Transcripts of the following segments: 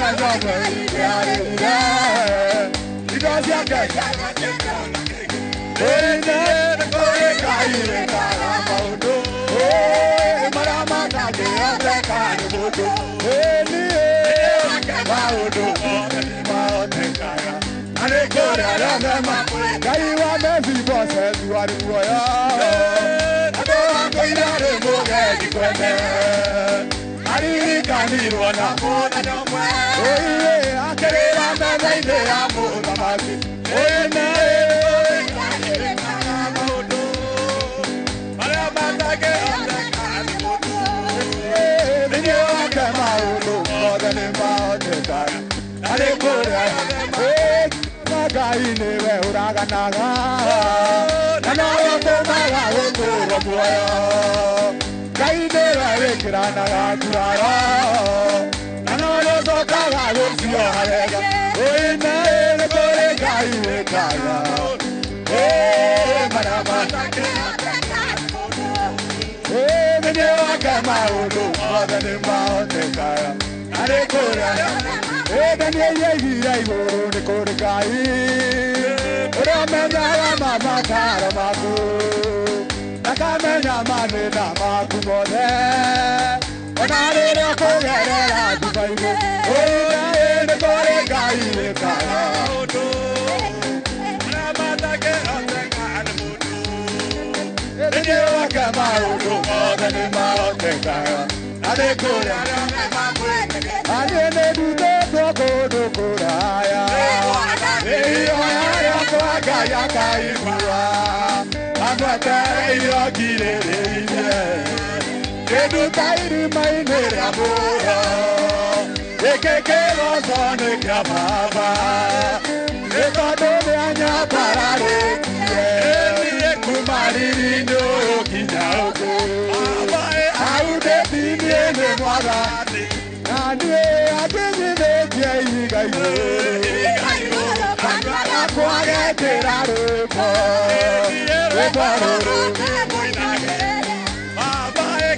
Mũthenya ũmwe nĩarĩrire indo ciake. Ĩĩ, nĩ kũrĩ Ngai wĩkaga maũndũ marĩa matangĩhoteka nĩ mũndũ. Ĩĩ, niĩ maũndũ mothe nĩmahotekaga na nĩ kũrĩ arĩa mema. Ngai wa Mefiboshethu arĩ muoyo, andũ akũire arĩ mũgendi kwene, aririkanirwo na mũthenya ũmwe. Ĩĩ, akĩrĩra metha-inĩ ya mũthamaki. Ĩĩ, nĩ maũndũ marĩa matangĩhoteka nĩ mũndũ. Thĩinĩ wake maũndũ mothe nĩmahotekaga na nĩ kũrĩ Ngai nĩwe ũraganaga na nowe ũtũmaga gũtũũrwo muoyo. Ngai nĩwe wĩkĩranaga nguraro na nowe ũcokaga gũcioha wega. Ĩĩ, nĩ kũrĩ Ngai wĩkaga marĩa matangĩhoteka. Thĩinĩ wake maũndũ mothe nĩmahotekaga na nĩ kũrĩ Ĩndĩ iria igũrũ nĩ kũrĩ Ngai ũrĩa ũmenyaga mabataro maku, akamenya mathĩna maku mothe ona rĩrĩa ũkũgerera nduma-inĩ. Ĩĩ, nĩ kũrĩ Ngai wĩkaga marĩa matangĩhoteka nĩ mũndũ. Thĩinĩ wake maũndũ mothe nĩmahotekaga na nĩ kũrĩ arĩa Niĩ nĩndutĩtwo kũndũ kũraya, ihoya rĩakwa Ngai akaigua, amwetereire ngirĩrĩirie kĩnduta irima-inĩ rĩa muoyo. Gĩkĩ kĩgoco nĩ kĩa Baba nĩ tondũ nĩanyambararĩtie kuma riri-inĩ ũyũ nginya ũngĩ. Hau ndĩtinie nĩ Mwathani na niĩ akinyithĩtie ihiga igũrũ, kanua gakwa gekĩra rwĩmbo, rwĩmbo rũrũ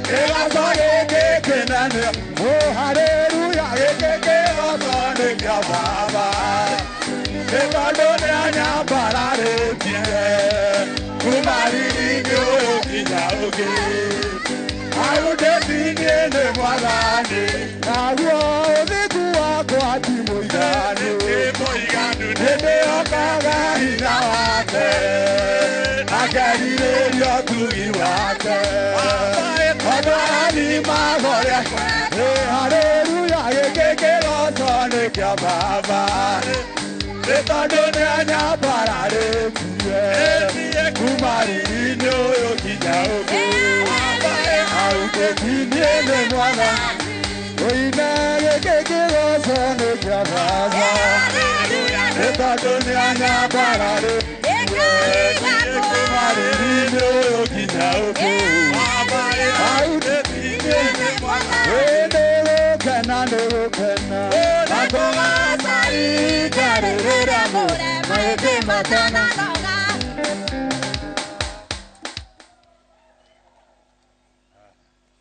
kĩgoco gĩkĩ kĩnene. Oh, haleluya, gĩkĩ kĩgoco nĩ kĩa Baba nĩ tondũ nĩanyambararĩtie kuma riri-inĩ ũyũ nginya ũngĩ. Hau ndĩtinie nĩ Mwathani, naguo ũthingu wakwa ti mũiganu, nĩndĩhokaga hinya wake akerirĩria ũtugi wake tondũ arathimaga ũrĩa. Ĩ, haleluya, gĩkĩ kĩgoco nĩ kĩa Baba nĩ tondũ nĩanyambararĩtie kuma riri-inĩ ũyũ nginya ũngĩ. Hau ndĩtinie nĩ Mwathani. Ũine, gĩkĩ kĩgoco nĩ kĩa Baba nĩ tondũ nĩanyambararĩtie kuma riri-inĩ ũyũ nginya ũngĩ. Hau ndĩtinie nĩ Mwathani. Nĩgũkena, nĩgũkena na kũgaca ihinda rĩrĩa mahĩndĩ matana.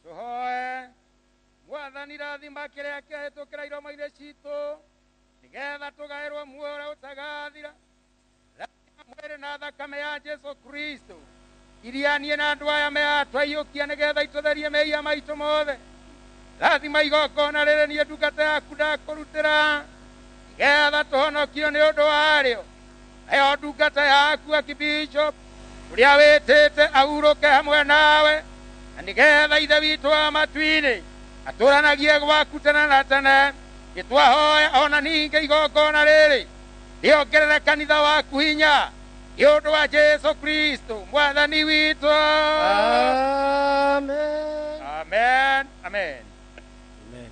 Tũhoe. Mwathani, rathima kĩrĩa kĩahĩtũkĩra iromo-inĩ citũ nĩgetha tũgaĩrwo muoyo ũrĩa ũtagathira. Rathima mwĩrĩ na thakame ya Jesu Kristo iria niĩ na andũ aya mehaha twaiyũkia nĩgetha itũtherie mehia maitũ mothe. Rathima igongona rĩrĩ niĩ ndungata yaku ndakũrutĩra nĩgetha tũhonokio nĩ ũndũ warĩo. Nayo ndungata yaku Archbishop ũrĩa wĩtĩte ahurũke hamwe nawe, na nĩgetha Ithe witũ wa matu-inĩ atũranagie gwaku tene na tene. Nĩtwahoya ona ningĩ igongona rĩrĩ rĩongerere kanitha waku hinya nĩ ũndũ wa Jesu Kristo Mwathani witũ. Amen. Amen, amen. Amen.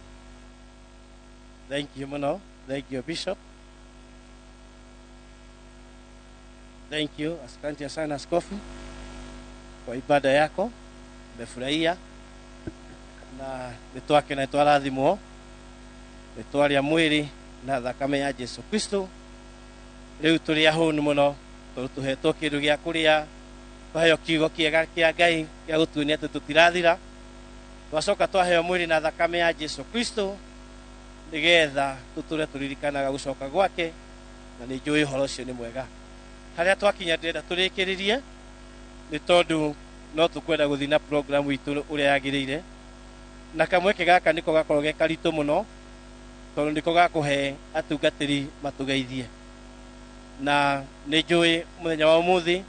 Thank you mũno. Thank you, Bishop. Thank you. Asante sana, Askofu, kwa ibada yako. Nimefurahia na nĩtwakena, nĩtwarathimwo, nĩtwarĩa mwĩrĩ na thakame ya Jesu Kristo. Rĩu tũrĩ ahũnu mũno tondũ tũhetwo kĩndũ gĩa kũrĩa, twaheo kiugo kĩega kĩa Ngai gĩa gũtuonia atĩ tũtirathira. Twacoka twaheo mwĩrĩ na thakame ya Jesu Kristo. Nĩgetha tũtũre tũririkanaga gũcoka gwake, na nĩ njũĩ ũhoro ũcio nĩ mwega. Harĩa twakinya ndĩrenda tũrĩkĩrĩrie, nĩ tondũ no tũkwenda gũthiĩ na programu itũ ũrĩa yagĩrĩire, na kamweke gaka nĩko gakorwo ge karitũ mũno, tondũ nĩko gakũhe atungatĩri matũgeithie. Na nĩ njũĩ mũthenya wa ũmũthĩ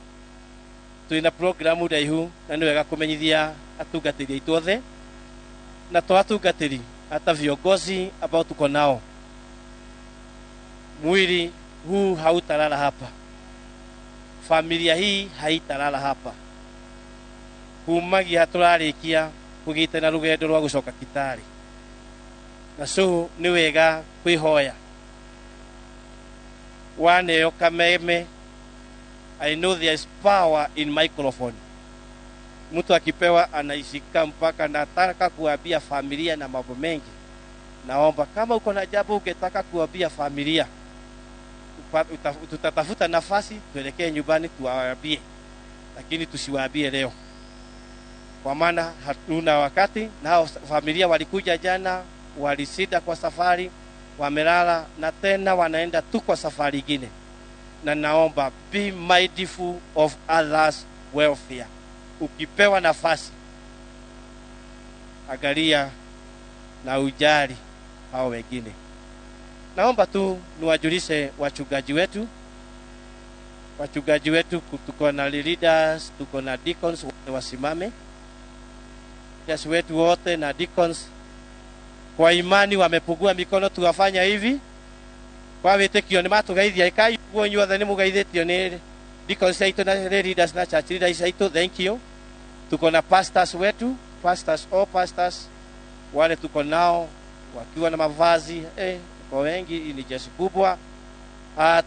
twĩna programu ndaihu, na nĩ wega kũmenyithia atungatĩri aitũ othe, na to atungatĩri, hata viongozi ambao tuko nao. Mwili huu hautalala hapa, familia hii haitalala hapa. Kumagia tũrarĩkia kũgĩte na rũgendo rwa gũcoka Kitale, na so nĩ wega kwĩhoya. Waneo kameme, I know there is power in microphone. Mtu akipewa anaishika mpaka nataka kuambia familia na mambo mengi. Naomba kama uko na jambo ungetaka kuambia familia, tutatafuta nafasi tuelekee nyumbani tuwaambie, lakini tusiwaambie leo, kwa maana hatuna wakati. Na hao familia walikuja jana, walisida kwa safari, wamelala na tena wanaenda tu kwa safari nyingine. Na naomba be mindful of others welfare. Ukipewa nafasi, angalia na ujali hao wengine. Naomba tu niwajulishe wachungaji wetu. Wachungaji wetu, tuko na leaders, tuko na deacons, wote wasimame. Leaders wetu wote na deacons kwa imani wamepugua mikono, tuwafanya hivi kwa wĩtĩkio nĩ matũgeithia. Ĩkai guo inyuothe nĩ mũgeithĩtio nĩ deacons aitũ na leaders na church leaders aitũ. Thank you. Tuko na pastors wetu, pastors, all pastors wale tuko nao wakiwa na mavazi kwa wengi, ni jeshi kubwa.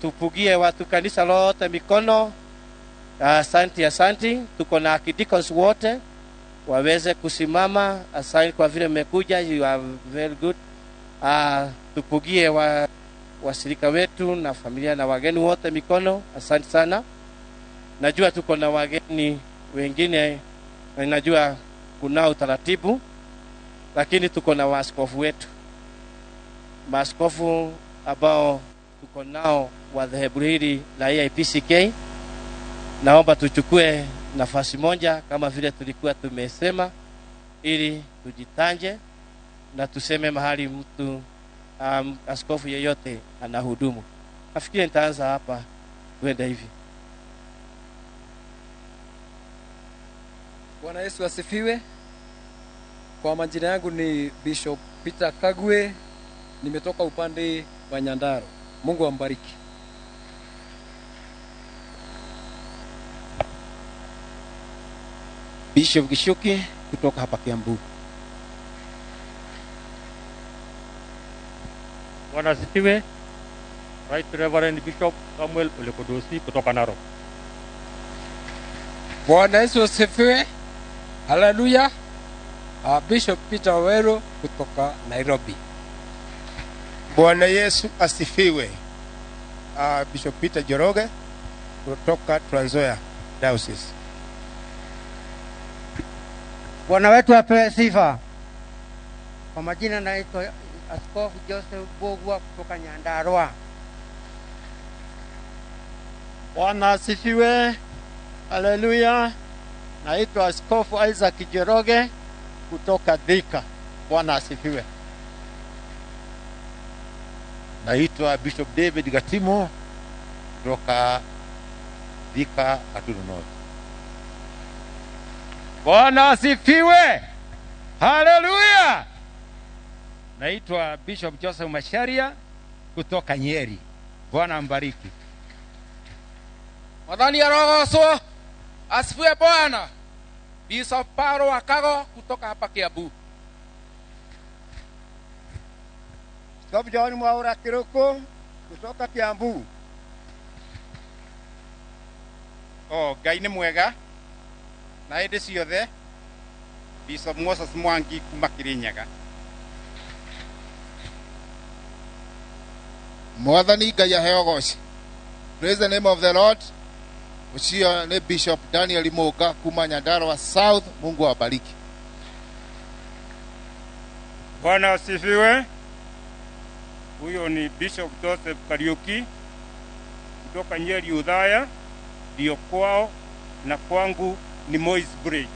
Tupugie watu kanisa lote mikono. Asante, asante. Tuko na deacons wote waweze kusimama. Asante kwa vile mmekuja, you are very good. Tupugie washirika wetu na familia na wageni wote mikono. Asante sana. Najua tuko na wageni wengine, na najua kuna utaratibu, lakini tuko na waaskofu wetu, maaskofu ambao tuko nao wa dhehebu hili la AIPCK. Naomba tuchukue nafasi moja kama vile tulikuwa tumesema, ili tujitanje na tuseme mahali mtu askofu yeyote anahudumu. Nafikiri nitaanza hapa kwenda hivi. Bwana Yesu asifiwe. Kwa majina yangu ni Bishop Peter Kagwe, nimetoka upande wa Nyandarua. Mungu ambariki. Bishop Gishuki kutoka hapa Kiambu. Bwana asifiwe. Right Reverend Bishop Samuel Olekodosi kutoka Narok. Bwana Yesu asifiwe. Haleluya. Bishop Peter Wero kutoka Nairobi. Bwana Yesu asifiwe. Bishop Peter Joroge kutoka Trans Nzoia Diocese. Bwana wetu apewe sifa. Kwa majina naitwa Askofu Joseph Bogwa kutoka Nyandarua. Bwana asifiwe. Haleluya. Naitwa Askofu Isaac Njoroge kutoka Thika. Bwana asifiwe. Naitwa Bishop David Gatimo kutoka Thika, Gatundu North. Bwana asifiwe. Haleluya. Naitwa Bishop Joseph Macharia kutoka Nyeri. Bwana ambariki. Mwathani arogocwo. Asifiwe Bwana. Bishop Paro Wakago kutoka hapa Kiambu. Askofu John Mwaura Kiroko kutoka Kiambu. Oh, Ngai nĩ mwega na hĩndĩ ciothe. Bishop Moses Mwangi kuma Kirinyaga. Mwathani Ngai aheo goci. Praise the name of the Lord. Ucio ni Bishop Daniel Muga kuma Nyandarua South. Mungu awabariki. Bwana asifiwe. Huyo ni Bishop Joseph Kariuki kutoka Nyeri Udhaya, ndio kwao na kwangu ni Moi's Bridge.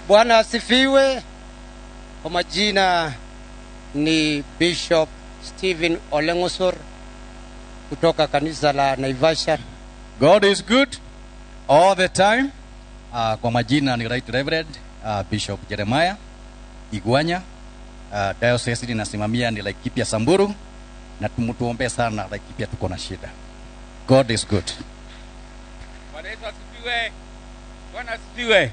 Bwana asifiwe. Kwa majina ni Bishop Stephen Olengosor kutoka kanisa la Naivasha. God is good all the time. Kwa majina ni Right Reverend Bishop Jeremiah Igwanya. Diocese ninasimamia ni Laikipia Samburu, na tumutuombe sana Laikipia, tuko na shida. God is good. Bwana Yesu asifiwe. Bwana asifiwe.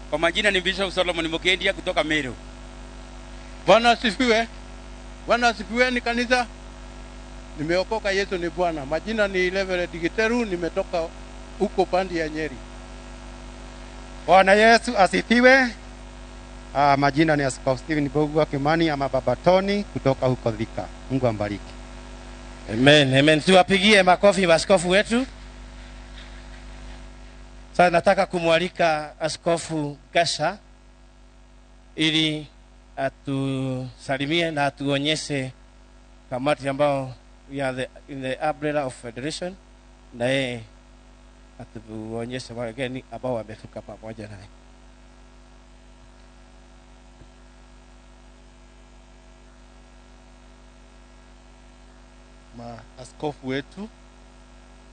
Kwa majina ni Bishop Solomon Mukendia kutoka Meru. Bwana asifiwe. Bwana asifiwe ni kanisa. Nimeokoka, Yesu ni Bwana. Majina ni Reverend Giteru, nimetoka huko pande ya Nyeri. Bwana Yesu asifiwe. Majina ni Askofu Stephen Bogwa Kimani ama Baba Tony kutoka huko Thika. Mungu ambariki. Amen, amen. Tuwapigie makofi maaskofu wetu. Sasa nataka kumwalika Askofu Gasha ili atusalimie na atuonyeshe kamati ambao we are in the umbrella of federation, na yeye atuonyeshe wageni ambao wamefika pamoja naye. Maaskofu wetu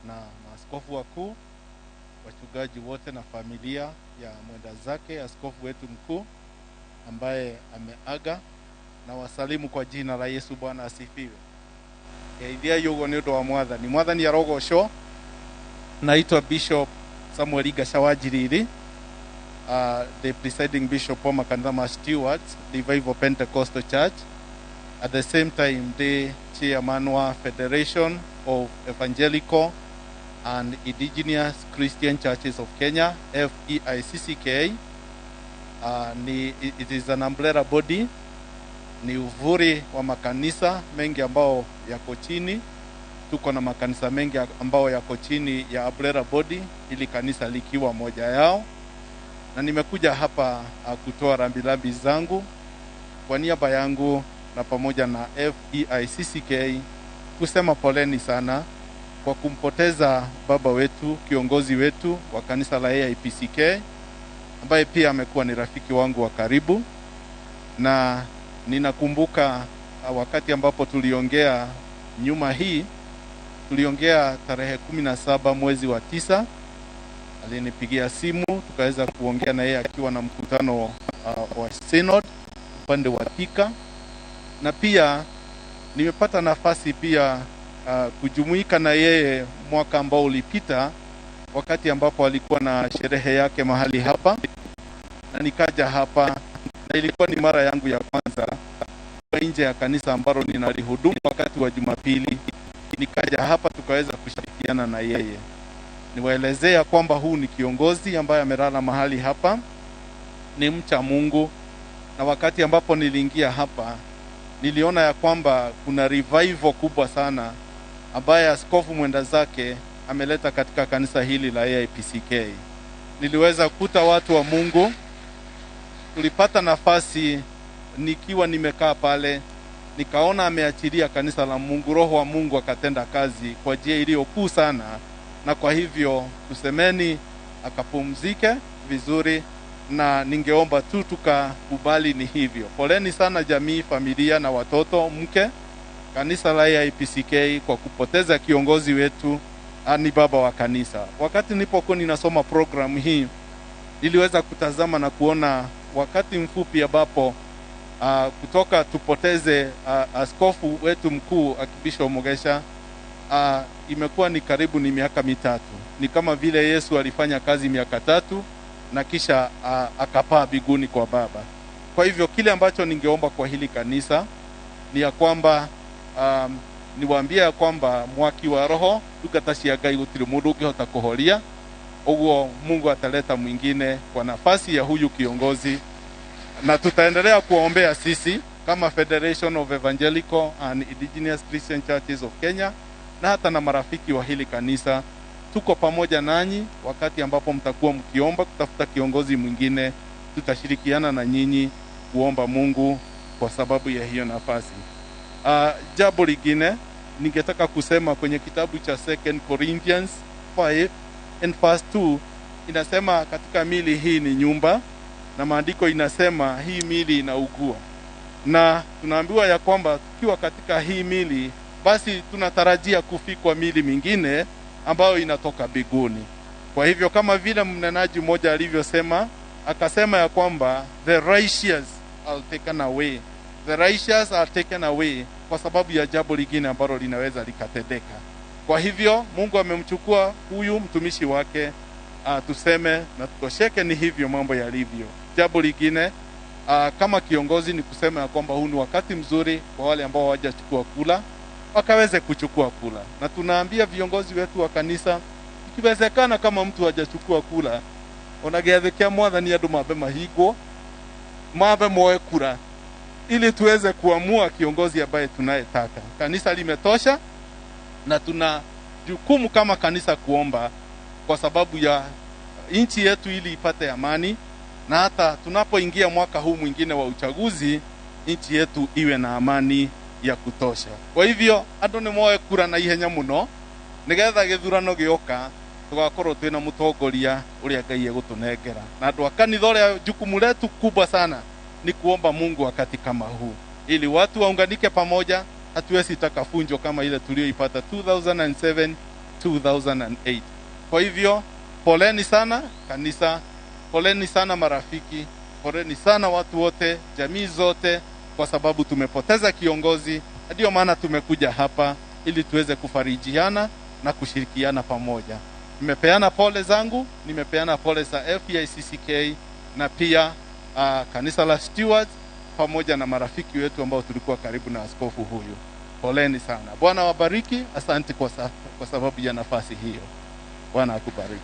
na maaskofu wakuu, wachungaji wote na familia ya mwenda zake askofu wetu mkuu ambaye ameaga, na wasalimu kwa jina la Yesu. Bwana asifiwe. Geithia yugo ni undu wa Mwathani. Mwathani arogocwo. Naitwa Bishop Samuel Gasha wa Njiriri, the presiding bishop wa makanitha ma Stewards Revival Pentecostal Church. At the same time, the chairman wa Federation of Evangelical and Indigenous Christian Churches of Kenya, FEICCK. It is an umbrella body, ni uvuri wa makanisa mengi ambao yako chini. Tuko na makanisa mengi ambao yako chini ya umbrella body, ili kanisa likiwa moja yao. Na nimekuja hapa kutoa rambirambi zangu kwa niaba yangu na pamoja na FEICCK kusema poleni sana kwa kumpoteza baba wetu, kiongozi wetu wa kanisa la AIPCK, ambaye pia amekuwa ni rafiki wangu wa karibu. Na ninakumbuka wakati ambapo tuliongea nyuma hii, tuliongea tarehe 17 mwezi wa 9, alinipigia simu tukaweza kuongea na yeye akiwa na mkutano wa synod upande wa Thika. Na pia nimepata nafasi pia kujumuika na yeye mwaka ambao ulipita, wakati ambapo alikuwa na sherehe yake mahali hapa, na nikaja hapa, na ilikuwa ni mara yangu ya kwanza nje ya kanisa ambalo ninalihudumu wakati wa Jumapili. Nikaja hapa tukaweza kushirikiana na yeye. Niwaelezea kwamba huu ni kiongozi ambaye amelala mahali hapa, ni mcha Mungu. Na wakati ambapo niliingia hapa, niliona ya kwamba kuna revival kubwa sana ambaye askofu mwenda zake ameleta katika kanisa hili la AIPCK. Niliweza kukuta watu wa Mungu. Tulipata nafasi nikiwa nimekaa pale, nikaona ameachilia kanisa la Mungu, roho wa Mungu akatenda kazi kwa njia iliyo kuu sana. Na kwa hivyo tusemeni akapumzike vizuri, na ningeomba tu tukakubali ni hivyo. Poleni sana jamii, familia na watoto, mke, kanisa la AIPCK kwa kupoteza kiongozi wetu, ni baba wa kanisa. Wakati nilipokuwa ninasoma program hii, niliweza kutazama na kuona wakati mfupi ambapo kutoka tupoteze askofu wetu mkuu Archbishop Mugesha, imekuwa ni karibu ni miaka 3. Ni kama vile Yesu alifanya kazi miaka 3 na kisha akapaa biguni kwa Baba. Kwa hivyo kile ambacho ningeomba kwa hili kanisa ni ya kwamba niwaambie ya kwamba mwaki wa roho ndungata Ngai gutiri mundu ungihota kuhoria, uguo Mungu ataleta mwingine kwa nafasi ya huyu kiongozi, na tutaendelea kuombea sisi kama Federation of Evangelical and Indigenous Christian Churches of Kenya, na hata na marafiki wa hili kanisa. Tuko pamoja nanyi wakati ambapo mtakuwa mkiomba kutafuta kiongozi mwingine, tutashirikiana na nyinyi kuomba Mungu kwa sababu ya hiyo nafasi. Jambo lingine ningetaka kusema kwenye kitabu cha 2 Corinthians 5 and verse 2 inasema katika mili hii ni nyumba, na maandiko inasema hii mili inaugua, na tunaambiwa ya kwamba tukiwa katika hii mili basi tunatarajia kufikwa mili mingine ambayo inatoka biguni. Kwa hivyo kama vile mnenaji mmoja alivyosema, akasema ya kwamba the righteous are taken away. The righteous are taken away kwa sababu ya jambo lingine ambalo linaweza likatendeka. Kwa hivyo Mungu amemchukua huyu mtumishi wake, tuseme na tutosheke ni hivyo mambo yalivyo. Jambo lingine, kama kiongozi ni kusema ya kwamba huu ni wakati mzuri kwa wale ambao hawajachukua kula wakaweze kuchukua kula. Na tunaambia viongozi wetu wa kanisa, ikiwezekana kama mtu hajachukua kula, onageathekia mwathani andu mambe mahingwo, mambe moe kura, ili tuweze kuamua kiongozi ambaye tunayetaka. Kanisa limetosha na tuna jukumu kama kanisa kuomba kwa sababu ya nchi yetu ili ipate amani, na hata tunapoingia mwaka huu mwingine wa uchaguzi nchi yetu iwe na amani ya kutosha. Kwa hivyo andu ni moe kura na ihenya muno nigetha githurano gioka tugakorwo twina mutongoria uria Ngai egutunengera. Na andu a kanitha uria jukumu letu kubwa sana ni kuomba Mungu wakati kama huu ili watu waunganike pamoja. Hatuwezi taka funjo kama ile tulioipata 2007 2008. Kwa hivyo poleni sana kanisa, poleni sana marafiki, poleni sana watu wote, jamii zote, kwa sababu tumepoteza kiongozi. Ndio maana tumekuja hapa ili tuweze kufarijiana na kushirikiana pamoja. Nimepeana pole zangu, nimepeana pole za FICCK na pia kanisa la Stewards pamoja na marafiki wetu ambao tulikuwa karibu na askofu huyu. Poleni sana. Bwana wabariki. Asante kwa sababu ya nafasi hiyo. Bwana akubariki.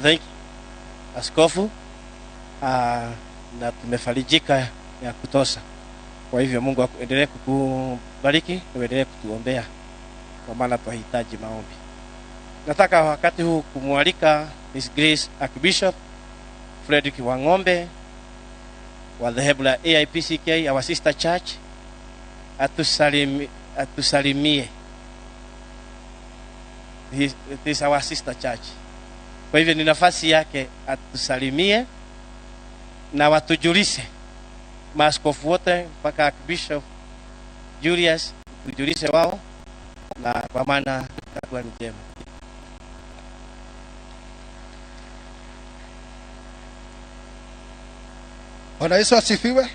Thank you askofu. Na tumefarijika ya kutosha. Kwa hivyo Mungu aendelee kukubariki, uendelee kutuombea, kwa maana tunahitaji maombi. Nataka wakati huu kumwalika His Grace Archbishop Frederick Wang'ombe wa dhehebu la AIPCK, our sister church, atusalimie. It is our sister church. Kwa hivyo ni nafasi yake atusalimie na watujulishe maaskofu wote mpaka Archbishop Julius, tujulishe wao, na kwa maana itakuwa ni njema. Bwana Yesu asifiwe.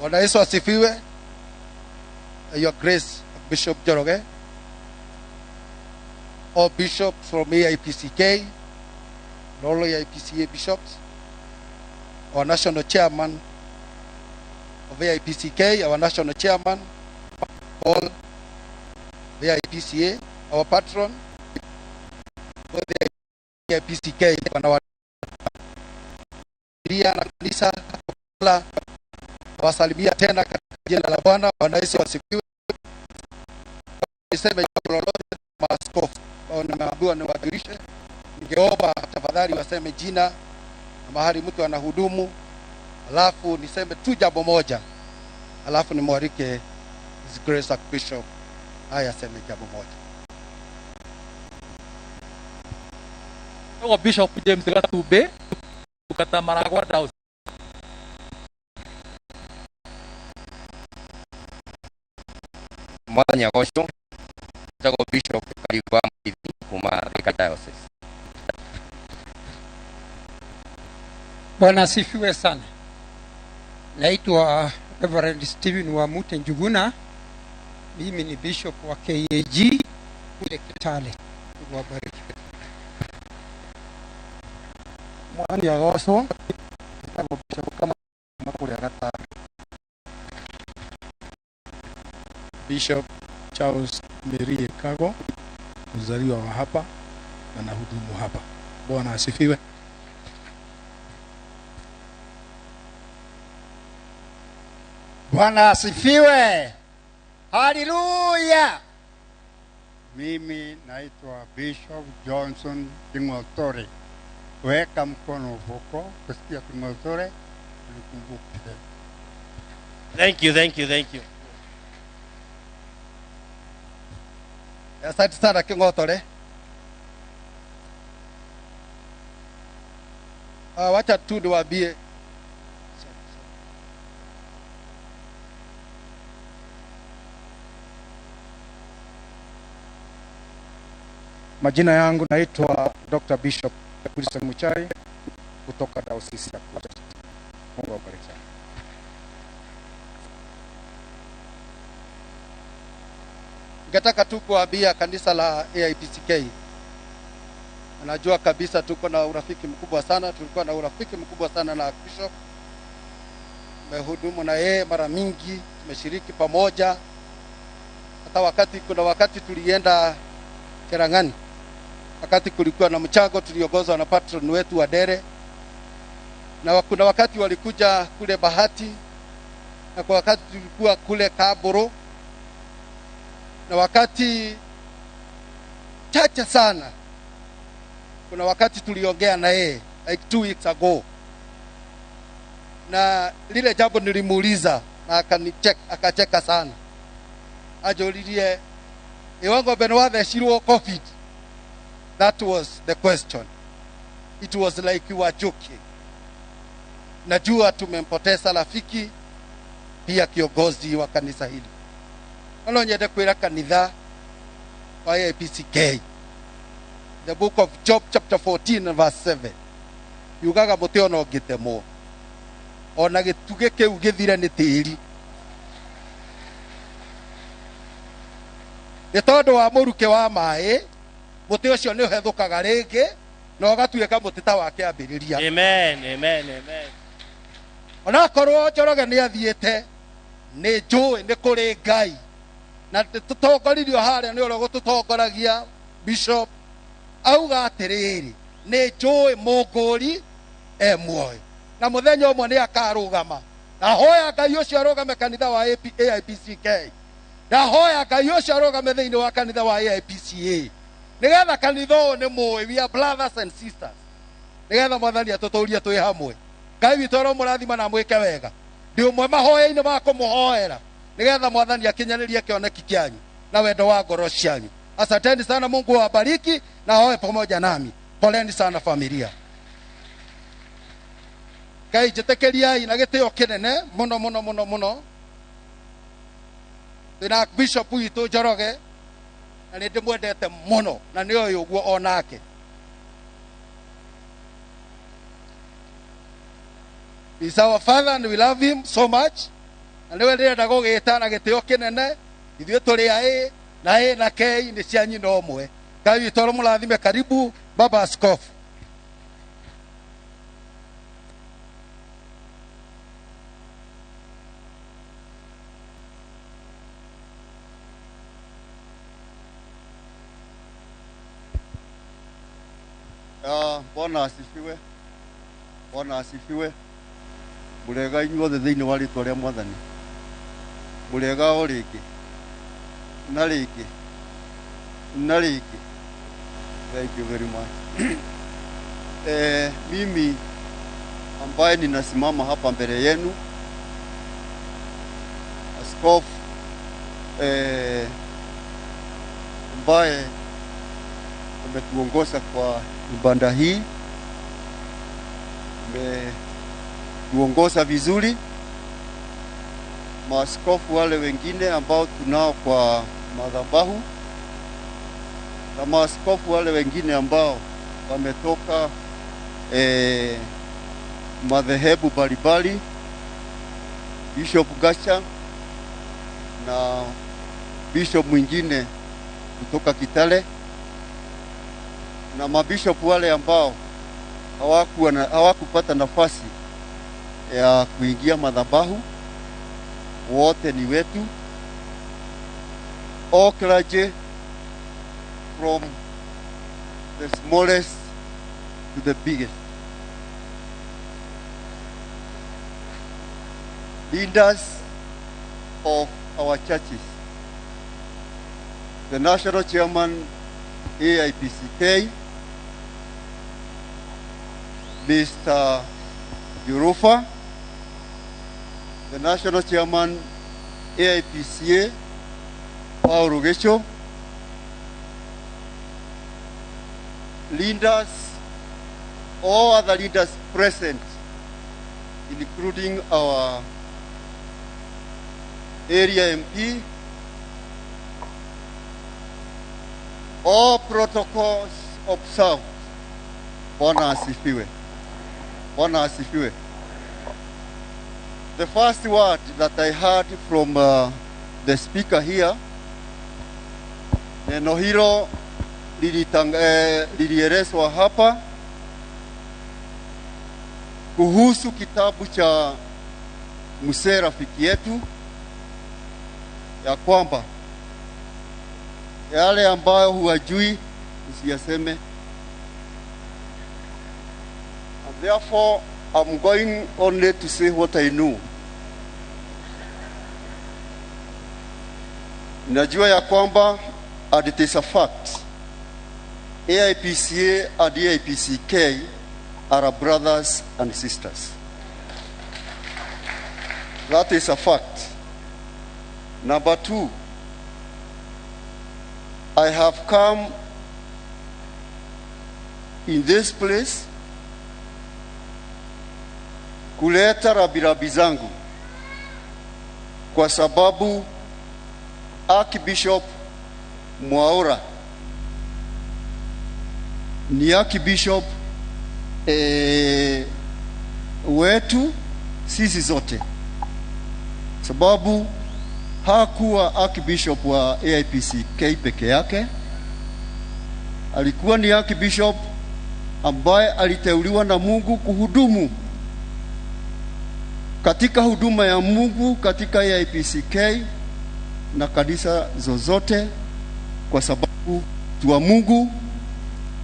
Bwana Yesu asifiwe. Your Grace Bishop Njoroge, all bishops from AIPCK, and all AIPCA bishops, our national chairman of AIPCK, our national chairman, all AIPCA, our patron, both AIPCK, na kanisa la wasalimia tena katika jina la Bwana. Bwana Yesu asifiwe. Niseme jambo lolote maaskofu ambao nimeambiwa niwajulishe, ningeomba tafadhali waseme jina na mahali mtu anahudumu, alafu niseme tu jambo moja, alafu nimwalike His Grace Archbishop haya aseme jambo moja. Bishop James Gatube Maragwa Diocese. Mwathani agocwo. Njagwo Bishop Kariuki wa Mũrĩithi kuma Thika Diocese. Bwana asifiwe sana. Naitwa Reverend Stephen Wamute Njuguna. Mimi ni bishop wa KAG kule Kitale. Mungu awabariki. Mwathani agocwo. Njagwo Bishop kama kuria Gatanga. Bishop Charles Merie Kago, mzaliwa wa hapa na nahudumu hapa. Bwana asifiwe. Bwana asifiwe. Haleluya. Mimi naitwa Bishop Johnson King'otore Weka mkono huko, kusikia King'othore, unikumbuke. Thank you, thank you, thank you. Asante sana King'othore. Wacha tu niwaambie Majina yangu naitwa Dr. Bishop Wilson Muchai kutoka Dayosisi ya Coast. Mungu awabariki sana. Ningetaka tu kuambia kanisa la AIPCK, najua kabisa tuko na urafiki mkubwa sana, tulikuwa na urafiki mkubwa sana na Bishop. Tumehudumu na yeye mara mingi, tumeshiriki pamoja. Hata wakati kuna wakati tulienda Cherangani, wakati kulikuwa na mchango tuliongozwa na patron wetu wa Dere, na kuna wakati walikuja kule Bahati, na kwa wakati tulikuwa kule Kaburu, na wakati chache sana kuna wakati tuliongea na yeye like 2 weeks ago, na lile jambo nilimuuliza na akanicheck, akacheka sana. Ajolirie iwango benwa COVID. That was the question. It was like you were joking. Najua tumempoteza rafiki pia kiongozi wa kanisa hili. No nyende kwira kanitha wa AIPCK. The book of Job chapter 14 and verse 7. Yugaga muti ona ũngĩtemwo, ona gĩtugĩ kĩu gĩthire nĩ tĩri. Nĩ tondũ wa mũrukĩ wa maĩ, mũtĩ ũcio nĩ ũhethũkaga rĩngĩ na ũgatuĩka mũtĩ ta wa kĩambĩrĩria. Amen, amen, amen. Onakorwo Njoroge nĩ athiĩte, nĩ njũĩ nĩ kũrĩ Ngai, na tũtongoririo harĩa nĩ ũrĩa ũgũtũtongoragia Bishop, auga atĩrĩrĩ, nĩ njũĩ mũngũri e muoyo, na mũthenya ũmwe nĩ akarũgama. Ndahoya Ngai ũcio arũgame kanitha wa AIPCK, ndahoya Ngai ũcio arũgame thĩinĩ wa kanitha wa AIPCA, nĩgetha kanitha ũyũ nĩ mũĩ, we are brothers and sisters, nĩgetha Mwathani atũtũrie twĩ hamwe. Ngai witũ aromũrathima na amwĩke wega. Ndĩ ũmwe mahoya-inĩ ma kũmũhoera, nĩgetha Mwathani akinyanĩrie kĩoneki kĩanyu na wendo wa ngoro cianyu. Asanteni sana, Mungu awabariki na awe pamoja nami. Poleni sana familia. Ngai njĩtĩkĩriai na gĩtĩo kĩnene mũno mũno mũno mũno. Twĩna Bishop witũ Njoroge, na nĩ ndĩmwendete mũno, na nĩ oĩ ũguo onake. He's our father and we love him so much. Na nĩwe ndĩrenda gũgĩta na gĩtĩo kĩnene. Ithuĩ tũrĩ a A na A na K nĩ cia nyina ũmwe. Ngai witũ aromũrathime. Karibu Baba Askofu. Bwana asifiwe. Bwana asifiwe. Mũrega inyuothe thĩinĩ wa rĩtwa rĩa Mwathani. Mũrega o rĩngĩ na rĩngĩ na rĩngĩ. Thank you very much. Mimi ambaye ninasimama hapa mbele yenu, askofu ambaye ametuongoza kwa ibada hii, ametuongoza vizuri. Maaskofu wale wengine ambao tunao kwa madhabahu na maaskofu wale wengine ambao wametoka madhehebu mbalimbali, Bishop Gacha na bishop mwingine kutoka Kitale, na mabishop wale ambao hawakupata nafasi ya kuingia madhabahu, wote ni wetu. All clergy from the smallest to the biggest, leaders of our churches, the national chairman AIPCK, Mr. Yurufa, the National Chairman AIPCA, Paul Rugecho, leaders, all other leaders present, including our area MP, all protocols observed. Bwana asifiwe. Bwana asifiwe. The first word that I heard from the speaker here, neno hilo lilielezwa hapa kuhusu kitabu cha mzee rafiki yetu, ya kwamba yale ambayo huwajui usiyaseme. And therefore I'm going only to say what I know. Najua ya kwamba, and it is a fact, AIPCA and AIPCK are brothers and sisters. That is a fact. Number two, I have come in this place kuleta rabirabi zangu kwa sababu Archbishop Mwaura ni Archbishop wetu sisi zote, sababu hakuwa Archbishop wa AIPCK peke yake, alikuwa ni Archbishop ambaye aliteuliwa na Mungu kuhudumu katika huduma ya Mungu katika AIPCK na kanisa zozote, kwa sababu mtu wa Mungu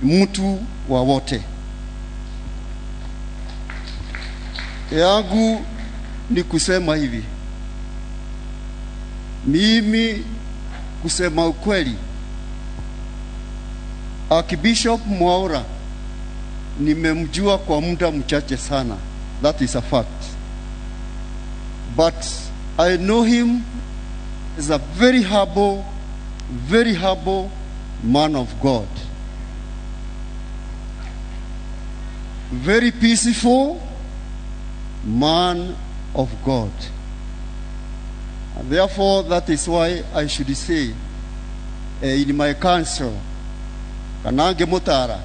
ni mtu wa wote. Yangu ni kusema hivi, mimi kusema ukweli, Archbishop Mwaura nimemjua kwa muda mchache sana, that is a fact, but I know him as a very humble, very humble man of God, very peaceful man of God. And therefore, that is why I should say in my counsel, kanange mutara,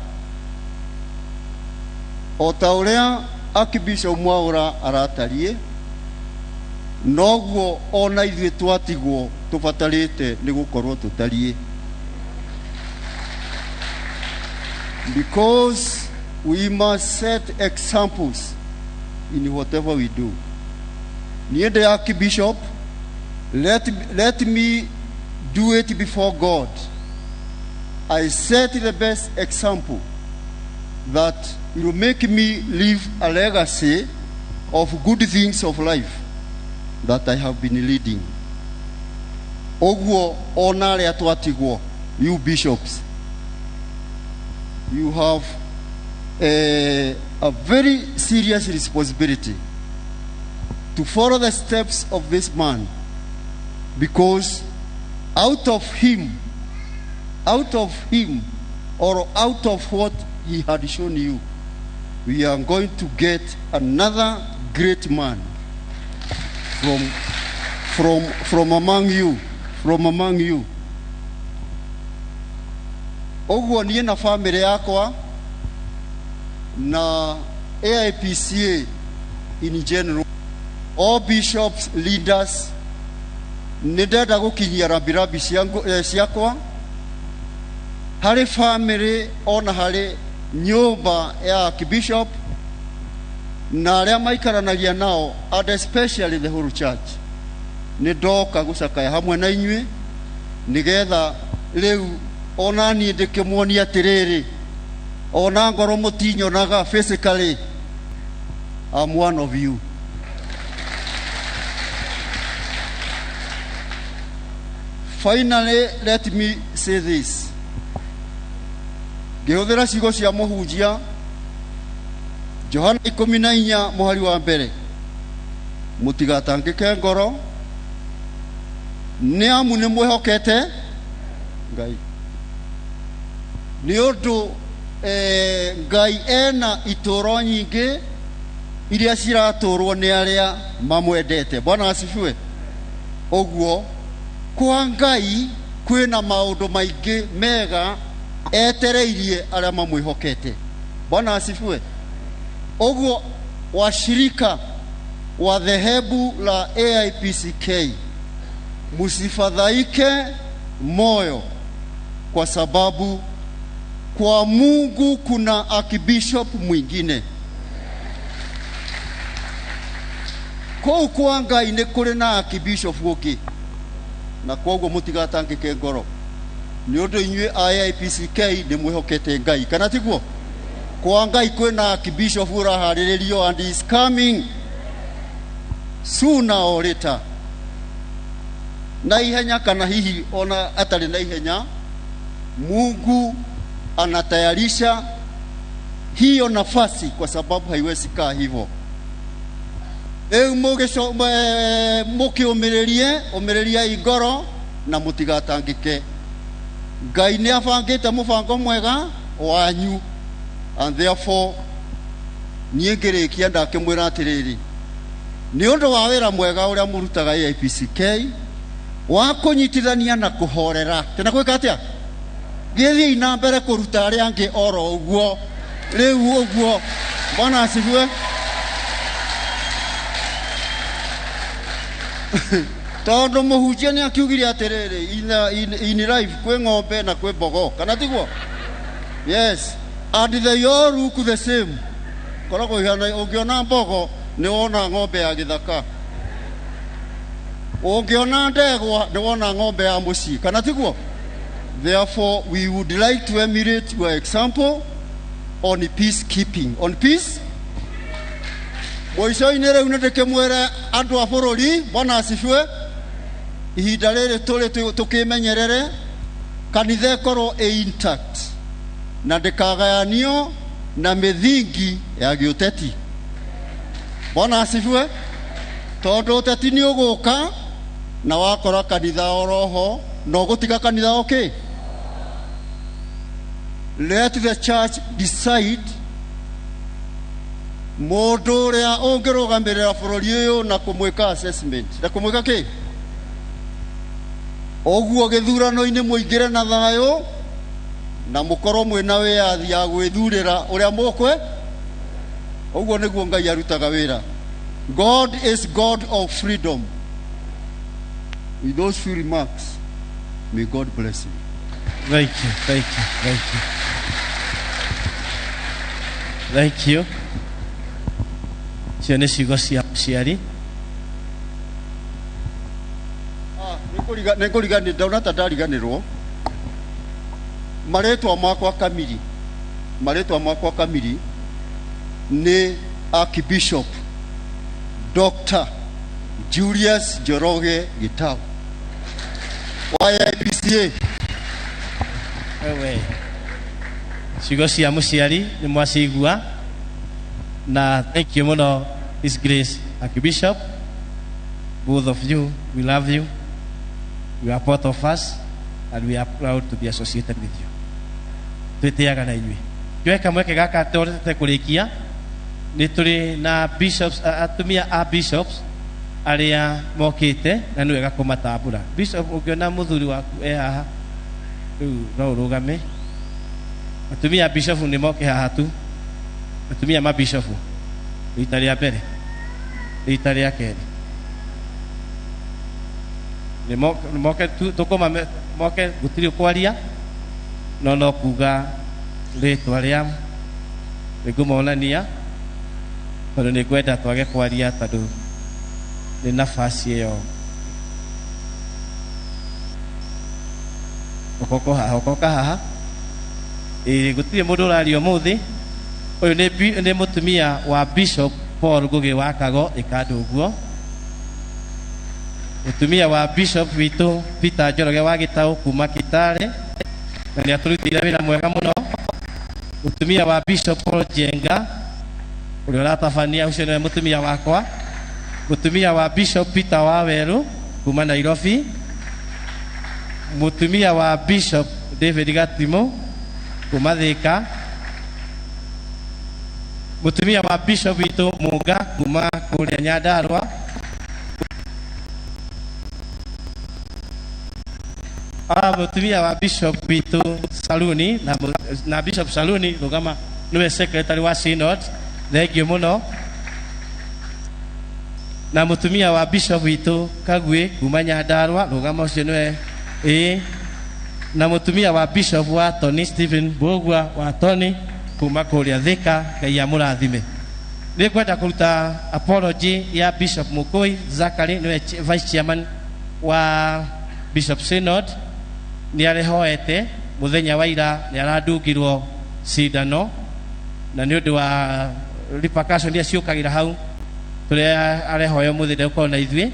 o ta uria Archbishop Mwaura aratarie, noguo ona ithuĩ twatigwo tũbatarĩte nĩ gũkorwo tũtariĩ, because we must set examples in whatever we do. Niĩ ndĩ Archbishop, let me do it before God. I set the best example that will make me leave a legacy of good things of life that I have been leading. Oguo ona aria twatigwo, you bishops, you have a very serious responsibility to follow the steps of this man, because out of him, or out of what he had shown you, we are going to get another great man from among you, from among you. Oguo niĩ na family yakwa na AIPCA in general, all bishops, leaders, nĩ ndenda gũkinyia rabirabi ciakwa harĩ family ona harĩ nyũmba ya Archbishop na arĩa maikaranagia nao, and especially the whole church. Nĩ ndoka gũcakaya hamwe na inyuĩ nĩgetha rĩu ona niĩ ndĩkĩmuonia atĩrĩrĩ, ona ngorwo mũtinyonaga physically, I'm one of you. Finally, let me say this. Ngĩhũthĩra ciugo cia mũhunjia Johana 14 mũhari wa mbere, mũtigatangĩke ngoro nĩ amu nĩ mwĩhokete Ngai. Nĩ ũndũ Ngai ena itũũro nyingĩ iria ciratũũrwo nĩ arĩa mamwendete. Bwana asifiwe. Ũguo kwa Ngai kwĩna maũndũ maingĩ mega etereirie arĩa mamwĩhokete. Bwana asifiwe. Ũguo washirika wa dhehebu la AIPCK, msifadhaike moyo, kwa sababu kwa Mungu kuna archbishop mwingine. Kũu kwa Ngai nĩ kũrĩ na archbishop ũngĩ, na kwoguo mũtigatangĩke ngoro nĩ ũndũ inyuĩ AIPCK nĩ mwĩhokete Ngai, kana tiguo? Kwa Ngai kwĩna archbishop ũraharĩrĩrio and is coming sooner or later, na ihenya kana hihi ona atarĩ na ihenya. Mungu anatayarisha hiyo nafasi, kwa sababu haiwezi kaa hivyo. Rĩu mũkĩũmĩrĩrie, ũmĩrĩriai ngoro na mũtigatangĩke. Ngai nĩ abangĩte mũbango mwega wanyu, and therefore niĩ ngĩrĩkia ndakĩmwĩra atĩrĩrĩ, nĩ ũndũ wa wĩra mwega ũrĩa mũrutaga AIPCK wa kũnyitithania na kũhorera, tena gwĩka atĩa, gĩthiĩ na mbere kũruta arĩa angĩ oro ũguo rĩu ũguo. Bwana asifiwe. Tondũ mũhunjia nĩ akiugire atĩrĩrĩ, in life kwĩ ng'ombe na kwĩ mbogo, kana tiguo? Yes, and they all look the same. Koragwo ihana, ũngĩona mbogo nĩ wona ng'ombe ya gĩthaka, ũngĩona ndegwa nĩ wona ng'ombe ya mũciĩ, kana tiguo? Therefore we would like to emulate your example on peacekeeping, on peace. Mũico-inĩ rĩu nĩ ndĩkĩmwĩre andũ a bũrũri, Bwana asifiwe, ihinda rĩrĩ tũrĩ tũkĩmenyerere kanitha ĩkorwo ĩ intact na ndĩkagayanio na mĩthingi ya gĩũteti. Bwana asifiwe. Tondũ ũteti nĩ ũgũka na wakora kanitha oroho na ũgũtiga kanitha ũkĩ. Let the church decide mũndũ ũrĩa ũngĩrũgamĩrĩra bũrũri ũyũ na kũmwĩka assessment na kũmwĩka kĩ. Ũguo gĩthurano-inĩ mũingĩre na thayũ na mũkorwo mwĩna wĩyathi ya gwĩthurĩra ũrĩa mũkwe. Ũguo nĩguo Ngai arutaga wĩra. God is God of freedom. With those few remarks, may God bless you. Thank you, thank you, thank you. Thank you. Icio nĩ ciugo cia mũciari. Nĩngũriganĩrwo, ndaona ta ndariganĩrwo. Marĩtwa makwa kamiri, marĩtwa makwa kamiri nĩ Archbishop Dr. Julius Njoroge Gitau wa AIPCA. Wewe ciugo cia mũciari nĩ mwacigua, na thank you mũno His Grace Archbishop. Both of you, we love you. You are part of us and we are proud to be associated with you. Twĩtĩaga na inyuĩ. Njoe kamweke gaka tũrete kũrĩkia, nĩ tũrĩ na bishops, atumia a bishops arĩa mokĩte na nĩ wega kũmatambũra. Bishop, ũngĩona mũthuri waku e haha rĩu no ũrũgame. Atumia a bishop nĩ moke haha tu, atumia ma bishop rita rĩa mbere, rita rĩa kerĩ nĩ moke tu, tũkũma moke, gũtirĩ kwaria no kuga rĩtwa rĩa nĩngũmonania tondũ nĩngwenda twage kwaria tondũ nĩ nafasi ĩyo. Ũkoko haha, ũkoka haha. Ĩĩ, gũtirĩ mũndũ ũraria ũmũthĩ. Ũyũ nĩ mũtumia wa Bishop Paul Ngũgĩ wa Kago, ĩkandũ ũguo. Mũtumia wa Bishop witũ Peter Njoroge wa Gĩtaũ kuma Kitale, na nĩ atũrutĩire wĩra mwega mũno. Mũtumia wa Bishop Paul Njenga Ũrĩa ũratabania ũcio nĩwe mũtumia wakwa, mũtumia wa Bishop Peter Waweru kuma Nairobi, mũtumia wa Bishop David Gatimo kuma Thika, mũtumia wa Bishop witũ Munga kuma kũrĩa Nyandarua, mũtumia wa Bishop witũ Saluni na Bishop Saluni rũgama nĩwe secretary wa Synod, thengiũ mũno, na mũtumia wa Bishop witũ Kagwe kuma Nyandarua rũgama ũcio nĩwe ĩĩ, na mũtumia wa Bishop wa Tony Stephen Mbugua wa Tony kuma kũrĩa Thika. Ngai amũrathime. Nĩ ngwenda kũruta apology ya Bishop Mukui Zachary nĩwe vice chairman wa Bishop Synod. Nĩ arehoete mũthenya wa ira nĩ arandungirwo cindano na nĩ ũndũ wa repercussion iria ciũkagĩra hau tũrĩa arehoya ũmũthĩ ndegũkorwo na ithuĩ,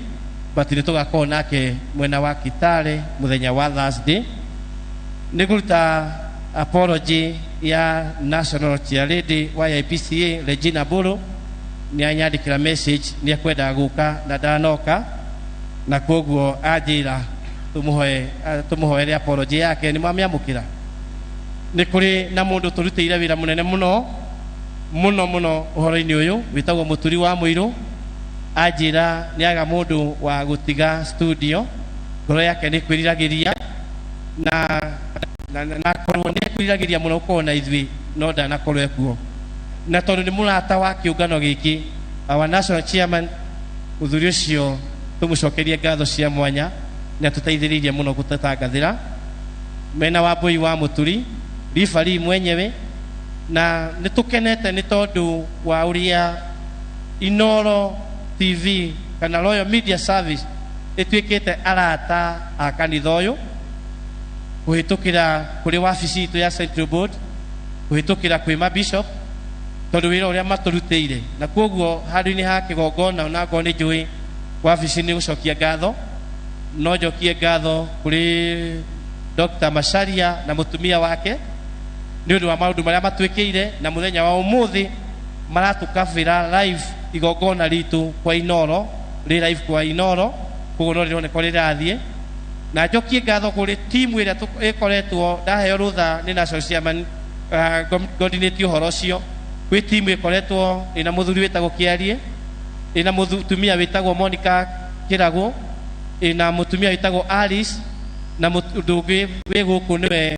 but nĩ tũgakorwo nake mwena wa Kitale mũthenya wa Thursday. Nĩ ngũruta apology ya National Chairlady wa IPCA Regina Buru, nĩ anyandĩkĩra message nĩ ekwendaga gũka na ndanoka, na koguo anjĩra tũmũhoere apology yake. Nĩ mwamĩamũkĩra? Nĩ kũrĩ na mũndũ tũrutĩire wĩra mũnene mũno mũno mũno ũhoro-inĩ ũyũ wĩtagwo Mũturi wa Mũirũ. Anjĩra nĩ aga mũndũ wa gũtiga studio, ngoro yake nĩ kwĩriragĩria na korwo nĩ kwĩriragĩria mũno gũkorwo na ithuĩ no ndanakorwo ekuo, na tondũ nĩ mũrata wa kĩũngano gĩkĩ, our national chairman mũthuri ũcio tũmũcokerie ngatho cia mwanya, nĩ atũteithĩrĩirie mũno gũtũtangathĩra mena wa Mbũi wa Mũturi ribari mwenyewe, na nĩ tũkenete nĩ tondũ wa ũrĩa Inoro TV kana Royal Media Service ĩtuĩkĩte arata a kanitha ũyũ kũhĩtũkĩra kũrĩ wabici itũ ya Central Board, kũhĩtũkĩra kwĩ ma bishop, tondũ wĩra ũrĩa matũrutĩire, na koguo handũ-inĩ ha kĩgongona ona ngorwo nĩ njũĩ wabici nĩ gũcokia ngatho, no njokie ngatho kũrĩ Dr. Macharia na mũtumia wake nĩ ũndũ wa maũndũ marĩa matwĩkĩire, na mũthenya wa ũmũthĩ maratũkabĩra live igongona ritũ kwa Inoro, rĩ live kwa Inoro, koguo no rĩroneka rĩrathiĩ. Na njokie ngatho kũrĩ timu ĩrĩa ĩkoretwo ndaheo rũtha nĩ national chairman coordinate ũhoro ũcio. Kwĩ timu ĩkoretwo ĩna mũthuri wĩtagwo Kĩarie, ĩna mũtumia wĩtagwo Monica Kĩragũ, ĩna mũtumia wĩtagwo Alice, na mũndũ ũngĩ wĩ gũkũ nĩwe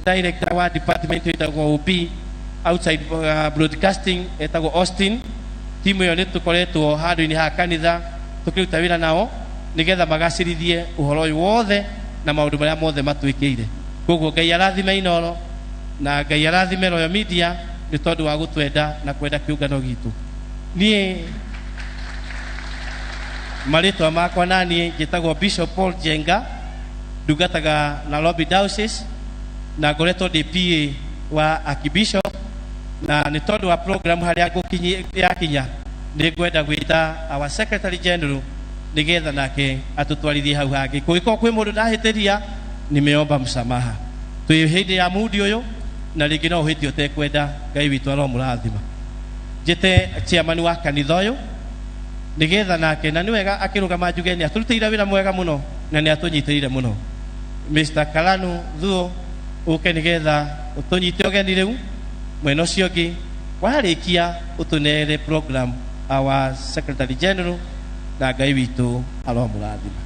director wa department wĩtagwo OB outside broadcasting etagwo Austin. Timu ĩyo nĩ tũkoretwo handũ-inĩ ha kanitha tũkĩruta wĩra nao nĩgetha magacĩrithie ũhoro ũyũ wothe na maũndũ marĩa mothe matwĩkĩire. Koguo Ngai arathime Inoro na Ngai arathime Royal Media nĩ tondũ wa gũtwenda na kwenda kĩũngano gitũ. Niĩ marĩtwa makwa naniĩ njĩtagwo Bishop Paul Njenga, ndungataga Nairobi Diocese na ngoretwo ndĩ PA wa Archbishop, na nĩ tondũ wa program harĩa yakinya nĩ ngwenda gwĩta our Secretary General nĩgetha nake atũtwarithie hau hangĩ. Kũngĩkorwo kwĩ mũndũ ndahĩtĩria, nimeomba msamaha. Twĩ hĩndĩ ya mundi ũyũ na rĩngĩ no ũhĩtie ũtekwenda, Ngai witũ aromũrathima. Njĩte chairman wa kanitha ũyũ nĩgetha nake, na nĩ wega akĩrũgama njuge nĩ atũrutĩire wĩra mwega mũno na nĩ atũnyitĩrĩire mũno. Mr. Kalanu Thuo ũke nĩgetha ũtũnyite ũgeni rĩu mwena ũcio ũngĩ, warĩkia ũtũnere program our Secretary General, na Ngai witũ aromũrathima.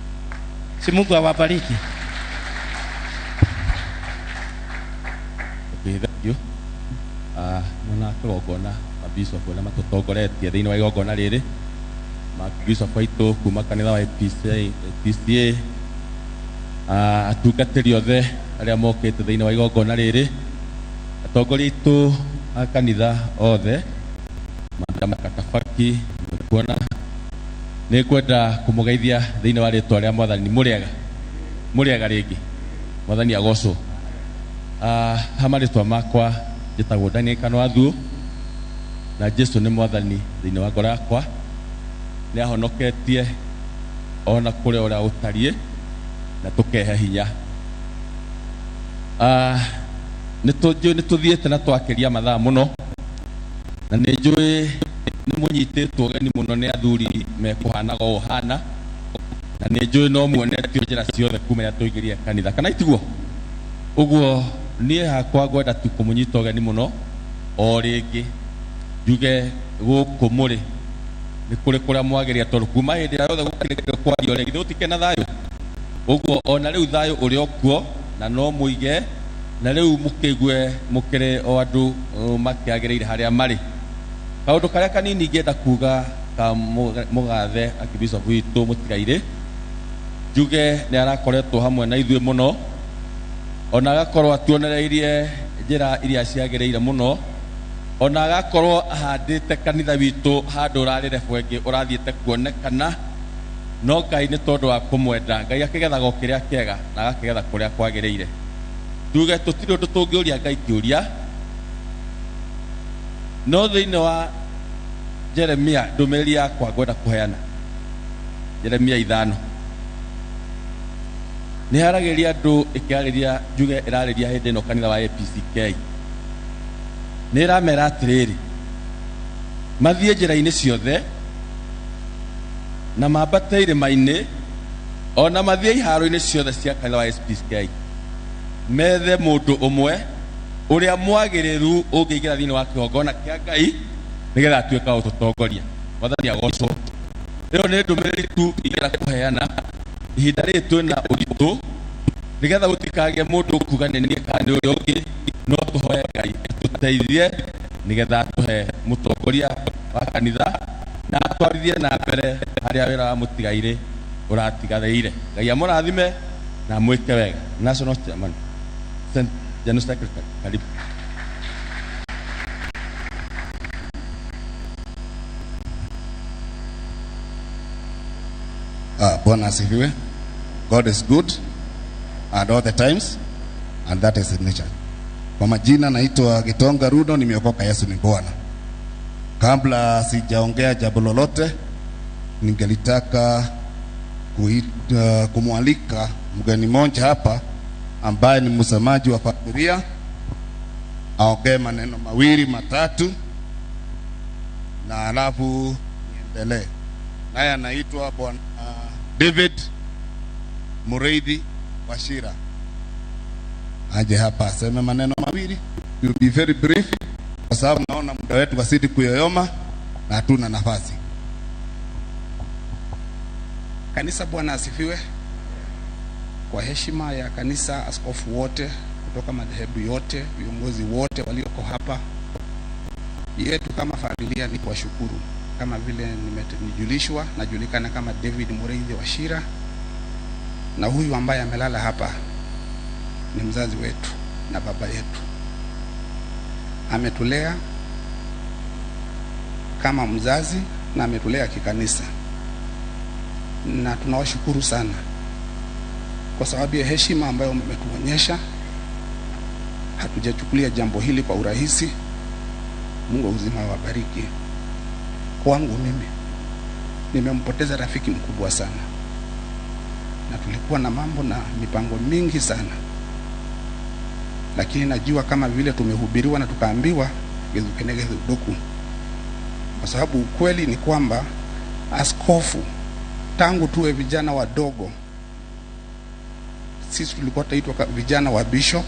Si Mungu awabariki. Okay, thank you. Mwana kĩgongona mabishop arĩa matũtongoretie thĩinĩ wa igongona rĩrĩ, mabishop aitũ kuma kanitha wa PCA, atungatĩri othe arĩa mokĩte thĩinĩ wa igongona rĩrĩ, atongoria aitũ a kanitha othe, Madam Kakabaki, kuona nĩ ngwenda kũmũgeithia thĩinĩ wa rĩtwa rĩa Mwathani. Mũrĩega, mũrĩega rĩngĩ, Mwathani agocwo. Ha marĩtwa makwa njĩtagwo Daniel Kanwathuo, na Jesu nĩ Mwathani thĩinĩ wa ngoro yakwa, nĩ ahonoketie ona kũrĩa ũrĩa ũtariĩ na tũkehe hinya. Nĩ tũthiĩte na twakĩria mathaa mũno, Na nĩ njũĩ nĩ mũnyitĩtwo ũgeni mũno nĩ athuri mekũhanaga ũũ hana, na nĩ njũĩ no muonetio njĩra ciothe kuma rĩrĩa tũingĩrire kanitha, kana itiguo? Ũguo niĩ hakwa ngwenda tu kũmũnyita ũgeni mũno o rĩngĩ, njuge gũkũ mũrĩ nĩ kũrĩ kũrĩa mwagĩrĩire, tondũ kuma hĩndĩ ĩrĩa yothe gũkĩrĩkĩrio kwario rĩ, githĩ gũtikĩrĩ na thayũ? Ũguo ona rĩu thayũ ũrĩ o kuo, na no mũige, na rĩu mũkĩigue mũkĩrĩ o andũ makĩagĩrĩire harĩa marĩ. Kaũndũ karĩa kanini ingĩenda kuga ka mũgathe Archbishop witũ mũtigairĩ, njuge nĩ arakoretwo hamwe na ithuĩ mũno, ona agakorwo atuonereirie njĩra iria ciagĩrĩire mũno, ona agakorwo ahandĩte kanitha witũ handũ ũrarĩ level ĩngĩ ũrathiĩte kuonekana, no Ngai nĩ tondũ wa kũmwenda, Ngai akĩgethaga o kĩrĩa kĩega na agakĩgetha kũrĩa kwagĩrĩire. Tuge tũtirĩ ũndũ tũngĩũria Ngai kĩũria, no thĩinĩ wa Jeremia ndũmĩrĩri yakwa ngwenda kũheana Jeremia 5 nĩ haragĩria andũ ĩkĩarĩria, njuge ĩrarĩria hĩndĩ ĩno kanitha wa APCK, nĩ ĩramera atĩrĩrĩ, mathiĩ njĩra-inĩ ciothe na mambate irĩma-inĩ, ona mathiĩ iharo-inĩ ciothe cia kanitha wa APCK, methe mũndũ ũmwe ũrĩa mwagĩrĩru ũngĩingĩra thĩinĩ wa kĩgongona kĩa Ngai nĩgetha atuĩke wa gũtũtongoria. Mwathani agocwo. Ĩyo nĩ ndũmĩrĩri tu ingĩenda kũheana ihinda rĩrĩ twĩna ũritũ, nĩgetha gũtikagĩe mũndũ ũkuga nĩ niĩ kana nĩ ũrĩa ũngĩ, no tũhoe Ngai atũteithie nĩgetha atũhe mũtongoria wa kanitha na atwarithie na mbere harĩa wĩra wa mũtigairĩ ũratigarĩire. Ngai amũrathime na amwĩke wega. National Chairman, General Secretary, karibu. Bwana asifiwe. God is good and all the times, and that is his nature. Kwa majina naitwa Gitonga Rudo, nimeokoka, Yesu ni Bwana. Kabla sijaongea jambo lolote, ningelitaka kumwalika mgeni mmoja hapa ambaye ni msemaji wa familia aongee maneno mawili matatu na alafu niendelee. Naye anaitwa Bwana David Mureithi Wachira. Aje hapa aseme maneno mawili. Will be very brief kwa sababu naona muda wetu wazidi kuyoyoma na hatuna nafasi. Kanisa, Bwana asifiwe. Kwa heshima ya kanisa, askofu wote kutoka madhehebu yote, viongozi wote walioko hapa, yetu kama familia ni kuwashukuru. Kama vile nimejulishwa, najulikana kama David Mureithi Wachira, na huyu ambaye amelala hapa ni mzazi wetu na baba yetu. Ametulea kama mzazi na ametulea kikanisa, na tunawashukuru sana kwa sababu ya heshima ambayo mmetuonyesha. Hatujachukulia jambo hili kwa urahisi. Mungu wa uzima awabariki. Kwangu mimi nimempoteza rafiki mkubwa sana, na tulikuwa na mambo na mipango mingi sana, lakini najua kama vile tumehubiriwa na tukaambiwa gezukenege doku, kwa sababu ukweli ni kwamba askofu tangu tuwe vijana wadogo, sisi tulikuwa tunaitwa vijana wa bishop,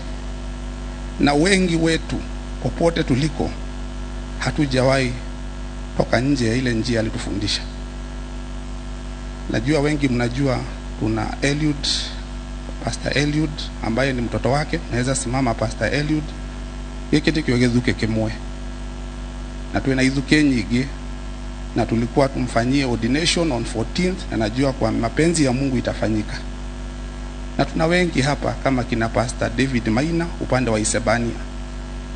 na wengi wetu popote tuliko hatujawahi toka nje ya ile njia alitufundisha. Najua wengi mnajua tuna Eliud, Pastor Eliud ambaye ni mtoto wake. Naweza simama Pastor Eliud yekete kiogezuke kemwe, na tuwe na izuke nyingi, na tulikuwa tumfanyie ordination on 14th, na najua kwa mapenzi ya Mungu itafanyika. Na tuna wengi hapa kama kina Pastor David Maina upande wa Isebania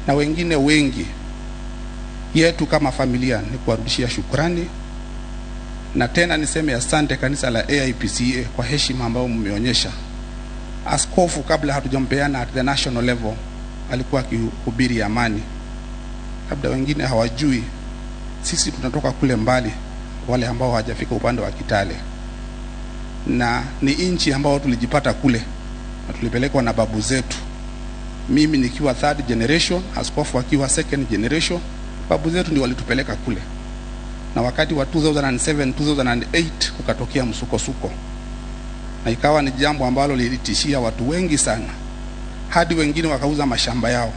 na wengine wengi. Yetu kama familia ni kuwarudishia shukrani, na tena niseme asante kanisa la AIPCA kwa heshima ambayo mmeonyesha. Askofu kabla hatujampeana at the national level alikuwa akihubiri amani. Labda wengine hawajui, sisi tunatoka kule mbali, wale ambao hawajafika upande wa Kitale, na ni inchi ambao tulijipata kule na tulipelekwa na babu zetu. Mimi nikiwa third generation, askofu akiwa second generation, Babu zetu ndio walitupeleka kule, na wakati wa 2007 2008 kukatokea msukosuko, na ikawa ni jambo ambalo lilitishia watu wengi sana, hadi wengine wakauza mashamba yao.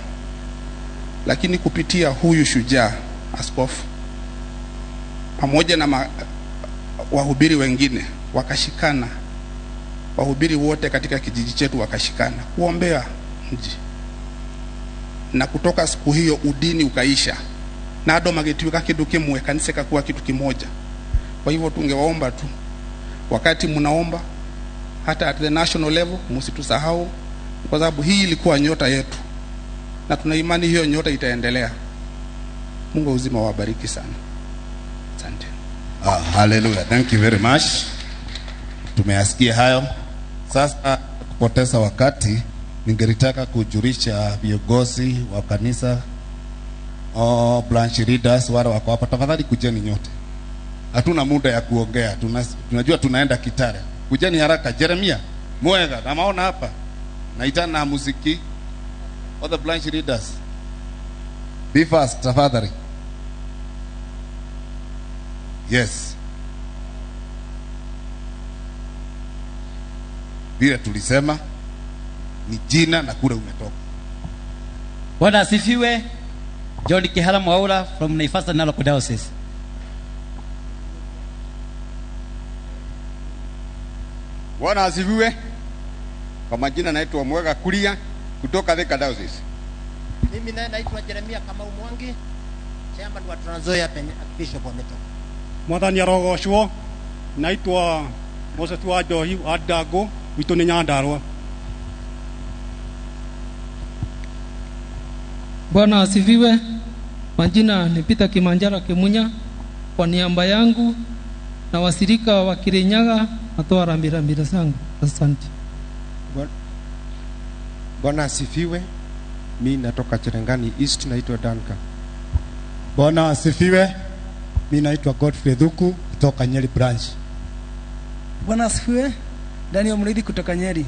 Lakini kupitia huyu shujaa askofu pamoja na wahubiri wengine wakashikana, wahubiri wote katika kijiji chetu wakashikana kuombea mji, na kutoka siku hiyo udini ukaisha na ado magituika kitu kimwe, kanisa kakuwa kitu kimoja. Kwa hivyo tungewaomba tu, wakati mnaomba hata at the national level msitusahau, kwa sababu hii ilikuwa nyota yetu na tuna imani hiyo nyota itaendelea. Mungu uzima wabariki sana. Asante. Hallelujah. Thank you very much. Tumeyasikia hayo. Sasa kupoteza wakati, ningelitaka kujulisha viongozi wa kanisa, branch leaders wale wako hapa, tafadhali kujeni nyote. Hatuna muda ya kuongea. Tunajua tunaenda Kitale. Kujeni haraka. Jeremia Mwega, na maona hapa. Naitana na muziki. All the branch leaders. Be fast, tafadhali. Yes. Vile tulisema ni jina na kule umetoka. Bwana asifiwe. John Kihara Mwaura from Naivasha Narok Diocese. Bwana asifiwe. Kwa majina naitwa Mwega Kuria kutoka Thika Diocese. Mimi naye naitwa Jeremia Kamau Mwangi, chairman wa Trans Nzoia penye Bishop ametoka. Mwathani arogocwo. Naitwa Moses wa Njohi wa Ndago, witũ nĩ Nyandarua. Bwana asifiwe. Majina ni Peter Kimanjara Kimunya. Kwa niaba yangu na wasirika wa Kirinyaga natoa rambirambi zangu. Asante. Bwana asifiwe. Mimi natoka Cherangani East, naitwa Danka. Bwana asifiwe. Mimi naitwa Godfrey Thuku kutoka Nyeri Branch. Bwana asifiwe. Daniel Mridi kutoka Nyeri.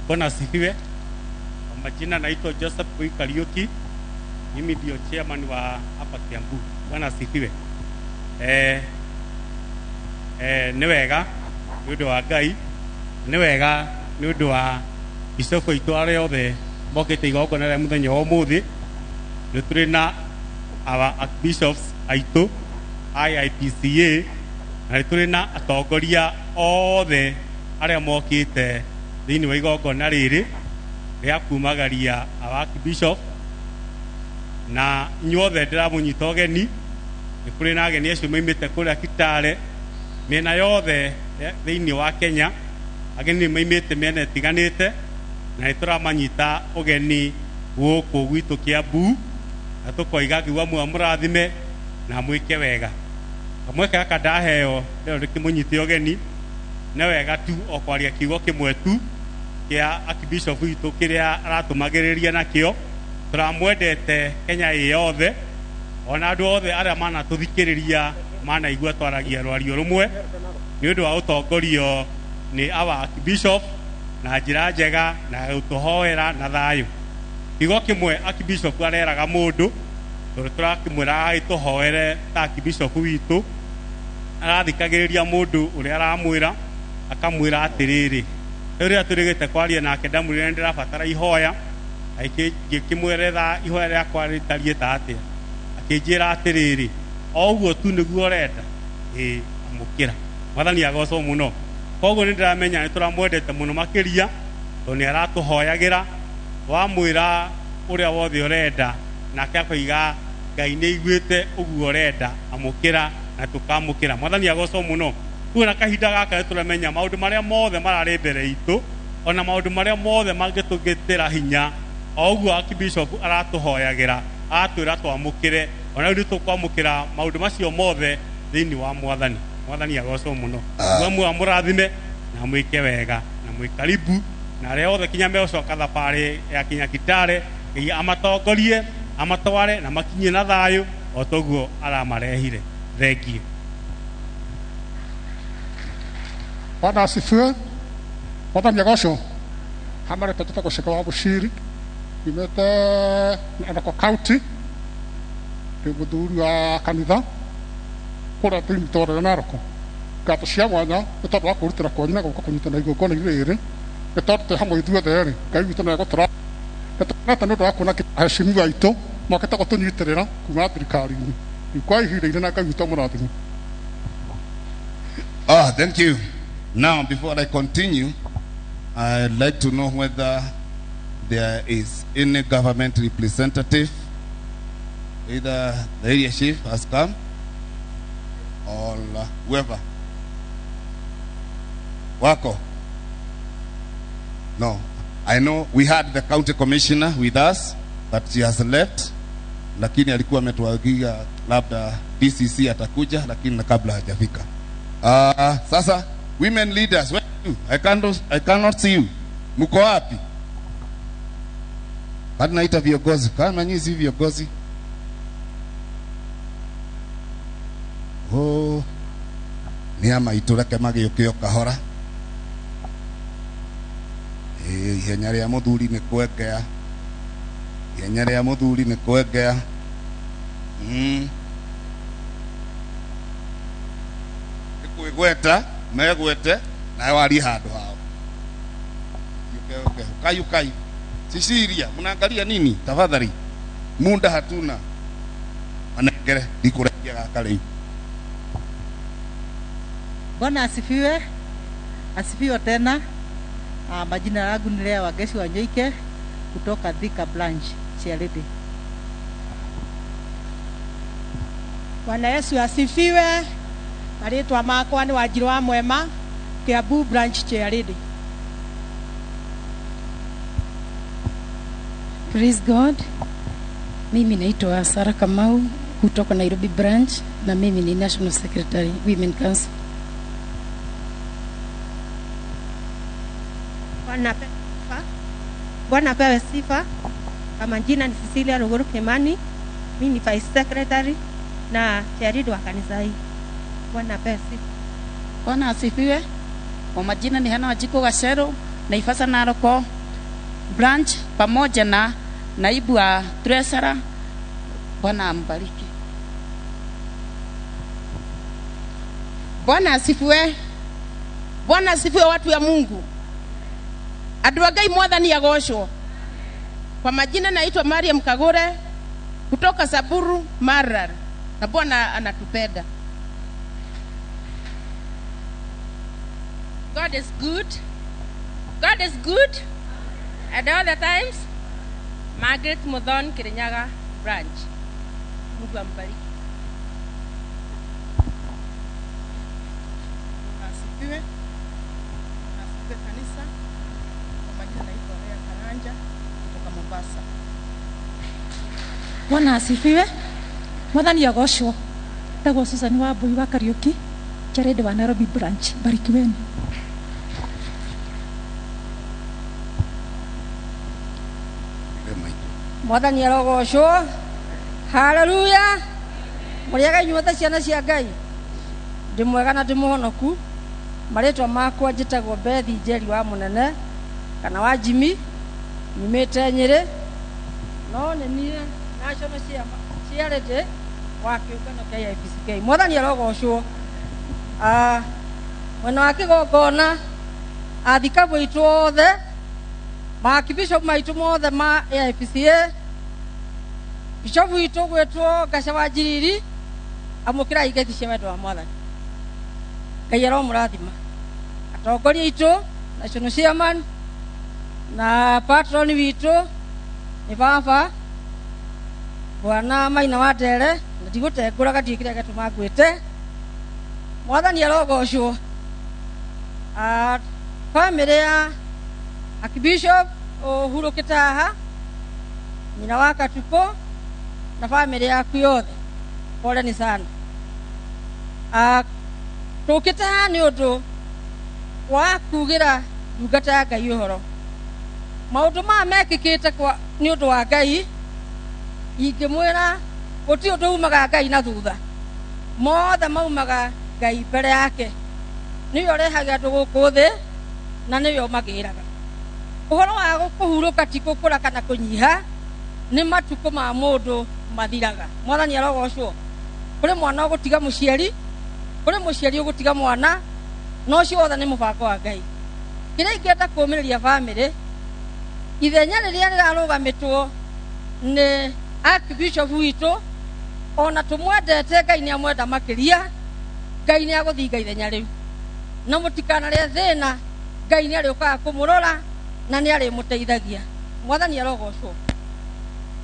Bwana asifiwe. Kwa majina naitwa Joseph Kariuki. Mimi ndio chairman wa hapa Kiambu. Bwana asifiwe. Nĩ wega nĩ ũndũ wa Ngai, nĩ wega nĩ ũndũ wa bishop aitũ arĩa othe mokĩte igongona rĩa mũthenya wa ũmũthĩ. Nĩ tũrĩ na our archbishops aitũ IIPCA, na nĩ tũrĩ na atongoria othe arĩa mokĩte thĩinĩ wa igongona rĩrĩ rĩa kumagaria our archbishop, na inyuothe ndĩramũnyita ũgeni. Nĩ kũrĩ na ageni acio maimĩte kũrĩa Kitale, mĩena yothe thĩinĩ wa Kenya. Ageni nĩ maimĩte mĩena ĩtiganĩte, na nĩ tũramanyita ũgeni gũkũ gwitũ Kiambu, na tũkoiga ngiuga mũrathime na mwĩke wega. Kamweke gaka ndaheo rĩo ndĩkĩmũnyite ũgeni, nĩ wega tu o kwaria kiugo kĩmwe tu kĩa archbishop witũ kĩrĩa aratũmagĩrĩria nakĩo. Tũramwendete Kenya ĩ yothe, ona andũ othe arĩa manatũthikĩrĩria manaigua twaragia rwario rũmwe nĩ ũndũ wa ũtongorio nĩ our archbishop na njĩra njega na gũtũhoera na thayũ. Kiugo kĩmwe archbishop areraga mũndũ, tondũ tũrakĩmwĩra agĩtũhoere ta archbishop witũ, arathikagĩrĩria mũndũ ũrĩa aramwĩra, akamwĩra atĩrĩrĩ, rĩrĩa tũrĩgĩte kwaria nake ndamwĩrire nĩndĩrabatara ihoya, ngĩkĩmweretha ihoya rĩakwa rĩtariĩ ta atĩa, akĩnjĩra atĩrĩrĩ, o ũguo tu nĩguo ũrenda, ĩĩ amũkĩra. Mwathani agocwo mũno. Koguo nĩ ndĩramenya nĩ tũramwendete mũno makĩria, tondũ nĩ aratũhoyagĩra. Wamwĩra ũrĩa wothe ũrenda, nake akoiga Ngai nĩ aiguĩte ũguo ũrenda, amũkĩra na tũkamũkĩra. Mwathani agocwo mũno. Koguo na kahinda gaka nĩ tũramenya maũndũ marĩa mothe mararĩ mbere itũ, ona maũndũ marĩa mothe mangĩtũgĩtĩra hinya, o ũguo archbishop aratũhoyagĩra, aratwĩra twamũkĩre, ona rĩu nĩ tũkwamũkĩra maũndũ macio mothe thĩinĩ wa Mwathani. Mwathani agocwo mũno. Mwamu amũrathime na mwĩke wega na mwĩ karibu, na arĩa othe kinya megũcoka thabarĩ ya kinya Kitale, Ngai amatongorie, amatware na makinyie na thayũ o toguo aramarehire. Thengiũ. Bwana asifiwe. Mwathani agocwo. Hamarĩtwa njĩtagwo Cĩka wa Bushiri, nyumĩte Narok County, ndĩ mũthuri wa kanitha kũrĩa thĩinĩ itũũra rĩa Narok. Ngatho cia mwanya nĩ tondũ wa kwĩrutĩra kwanyu na gũka kũnyitana igongona-inĩ rĩrĩ, nĩ tondũ twĩ hamwe ithuothe rĩ, Ngai witũ nĩ egũtũra. Nĩ tũkenete nĩ ũndũ wa kuona aheshimiwa aitũ mokĩte gũtũnyitĩrĩra kuma thirikari-inĩ. Rĩu kwa ihinda inene Ngai witũ amũrathime. Ah, thank you. Now, before I continue, I'd like to know whether there is any government representative, either the area chief has come or whoever. Wako? No. I know we had the county commissioner with us, but she has left. Lakini alikuwa ametuagia labda DCC atakuja, lakini na kabla hajafika. Sasa women leaders, where are you? I cannot see you. Mko wapi? Bado naita viongozi. Kama nyinyi si viongozi. Oh. Ni ama itureke magĩũkĩo kahora. Ihenya rĩa mũthuri nĩ kwengea. Ihenya rĩa mũthuri nĩ kwengea. Nĩ kwĩgweta, megwete, nawe warie handũ hao. Okay, okay. Kai. Sisiria, mnaangalia nini? Tafadhali. Muda hatuna. Manengere, ndikũrekia gaka rĩu. Bwana asifiwe. Asifiwe tena. Majina yangu ni Lea Wageshi Wanyoike kutoka Thika Branch, Chairlady. Bwana Yesu asifiwe. Marĩtwa makwa nĩ Wanjirũ wa Mwema, Kiambu Branch Chairlady. Praise God. Mimi naitwa Sara Kamau kutoka Nairobi Branch na mimi ni National Secretary Women Council. Bwana apewe sifa. Kama jina ni Cecilia Ruguru Kimani, mimi ni Vice Secretary na chairlady wa kanisa hii. Bwana apewe sifa. Bwana asifiwe. Kwa majina ni Hana Wajiko Gacero, Naivasha Narok Branch pamoja na naibu wa treasurer. Bwana ambariki. Bwana asifiwe. Bwana asifiwe watu ya Mungu. Andũ a Ngai mwathani agocwo. Kwa majina naitwa Mariam Kagure kutoka Samburu Maralal, na Bwana anatupenda. God is good. God is good at all the times. Margaret Muthon, Kirinyaga Branch. Mungu ambariki. Asifiwe. Asifiwe kanisa. Kwa majina naitwa Lea Karanja kutoka Mombasa. Bwana asifiwe. Mwathani agocwo. Tagwo Susan wa Mbui wa Kariuki, Chairlady wa Nairobi Branch. Barikiweni. Mwathani arogocwo. Haleluya. Mũrĩega inyuothe ciana cia Ngai. Ndĩ mwega na ndĩ mũhonoku. Marĩtwa makwa njĩtagwo Bethi Njeri wa Mũnene kana wa Jimmy, nyumĩte Nyĩrĩ, no nĩ niĩ National Chairlady wa kĩũngano kĩa AIPCK. Mwathani arogocwo. Mwena wa kĩgongona athikabu aitũ othe, maakibishop maitũ mothe ma AIPCA, bishop witũ gwĩtwo Ngaca wa Njiriri, amũkĩrai ngeithi cia wendo wa Mwathani. Ngai aromũrathima. Atongoria aitũ, National Chairman na patron witũ nĩ baba Bwana Maina wa Ndere, na ndigũtengũraga ndiũĩ kĩrĩa gĩatũma ngwĩte. Mwathani arogocwo. Bamĩrĩ ya Archbishop ũhurũkĩte haha, nyina wa Katukũ na bamĩrĩ yaku yothe, poleni sana. Tũkĩte haha nĩ ũndũ wa kugĩra ndungata ya Ngai ũhoro. Maũndũ maya mekĩkĩte nĩ ũndũ wa Ngai, ingĩmwĩra gũtirĩ ũndũ umaga Ngai na thutha, mothe maumaga Ngai mbere yake. Nĩwe ũrehaga andũ gũkũ thĩ na nĩwe ũmagĩraga. Ũhoro wa kũhurũka ti gũkũra kana kũnyiha, nĩ matukũ ma mũndũ mathiraga. Mwathani arogocwo. Kũrĩ mwana ũgũtiga mũciari, kũrĩ mũciari ũgũtiga mwana, na ũcio wothe nĩ mũbango wa Ngai. Kĩrĩa ingĩenda kũũmĩrĩria bamĩrĩ, ithenya rĩrĩa rĩrarũgamĩtwo nĩ Archbishop witũ, ona tũmwendete Ngai nĩ amwenda makĩria, Ngai nĩ agũthinga ithenya rĩu. Na mũtikanarĩe thĩna, Ngai nĩ arĩũkaga kũmũrora na nĩ arĩmũteithagia. Mwathani arogocwo.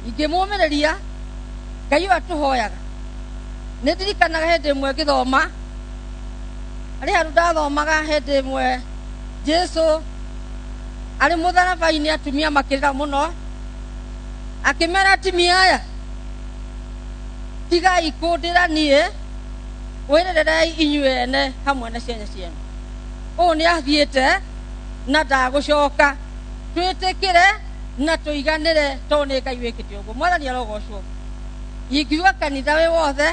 Ingĩmũmĩrĩria, Ngai ũyũ atũhoyaga. Nĩ ndirikanaga hĩndĩ ĩmwe ngĩthoma, harĩ handũ ndathomaga hĩndĩ ĩmwe Jesu arĩ mũtharaba-inĩ atumia makĩrĩra mũno, akĩmera atumia aya, tigai kũndĩra niĩ, wĩrĩrĩrei inyuĩ ene hamwe na ciana cianyu. Ũũ nĩ athiĩte na ndagũcoka, twĩtĩkĩre na tũiganĩre tondũ nĩ Ngai wĩkĩte ũguo. Mwathani arogocwo. Ingiuga kanitha wĩ wothe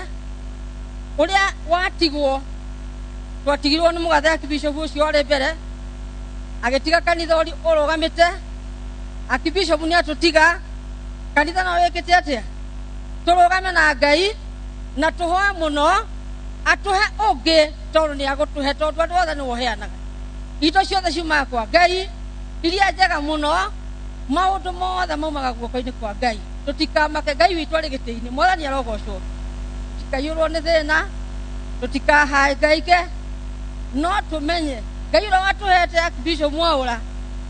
ũrĩa watigwo, twatigirwo nĩ mũgathe Archbishop ũcio warĩ mbere, agĩtiga kanitha ũrũgamĩte. Archbishop nĩ atũtiga, kanitha no wĩkĩte atĩa? Tũrũgame na Ngai na tũhoe mũno atũhe ũngĩ, tondũ nĩ agũtũhe, tondũ andũ othe nĩwe ũheanaga. Indo ciothe ciumaga kwa Ngai, iria njega mũno, maũndũ mothe maumaga guoko-inĩ kwa Ngai. Tũtikamake, Ngai witũ arĩ gĩtĩ-inĩ. Mwathani arogocwo. Tũtikaiyũrwo nĩ thĩna, tũtikahangaike, no tũmenye Ngai ũrĩa watũhete Archbishop Mwaũra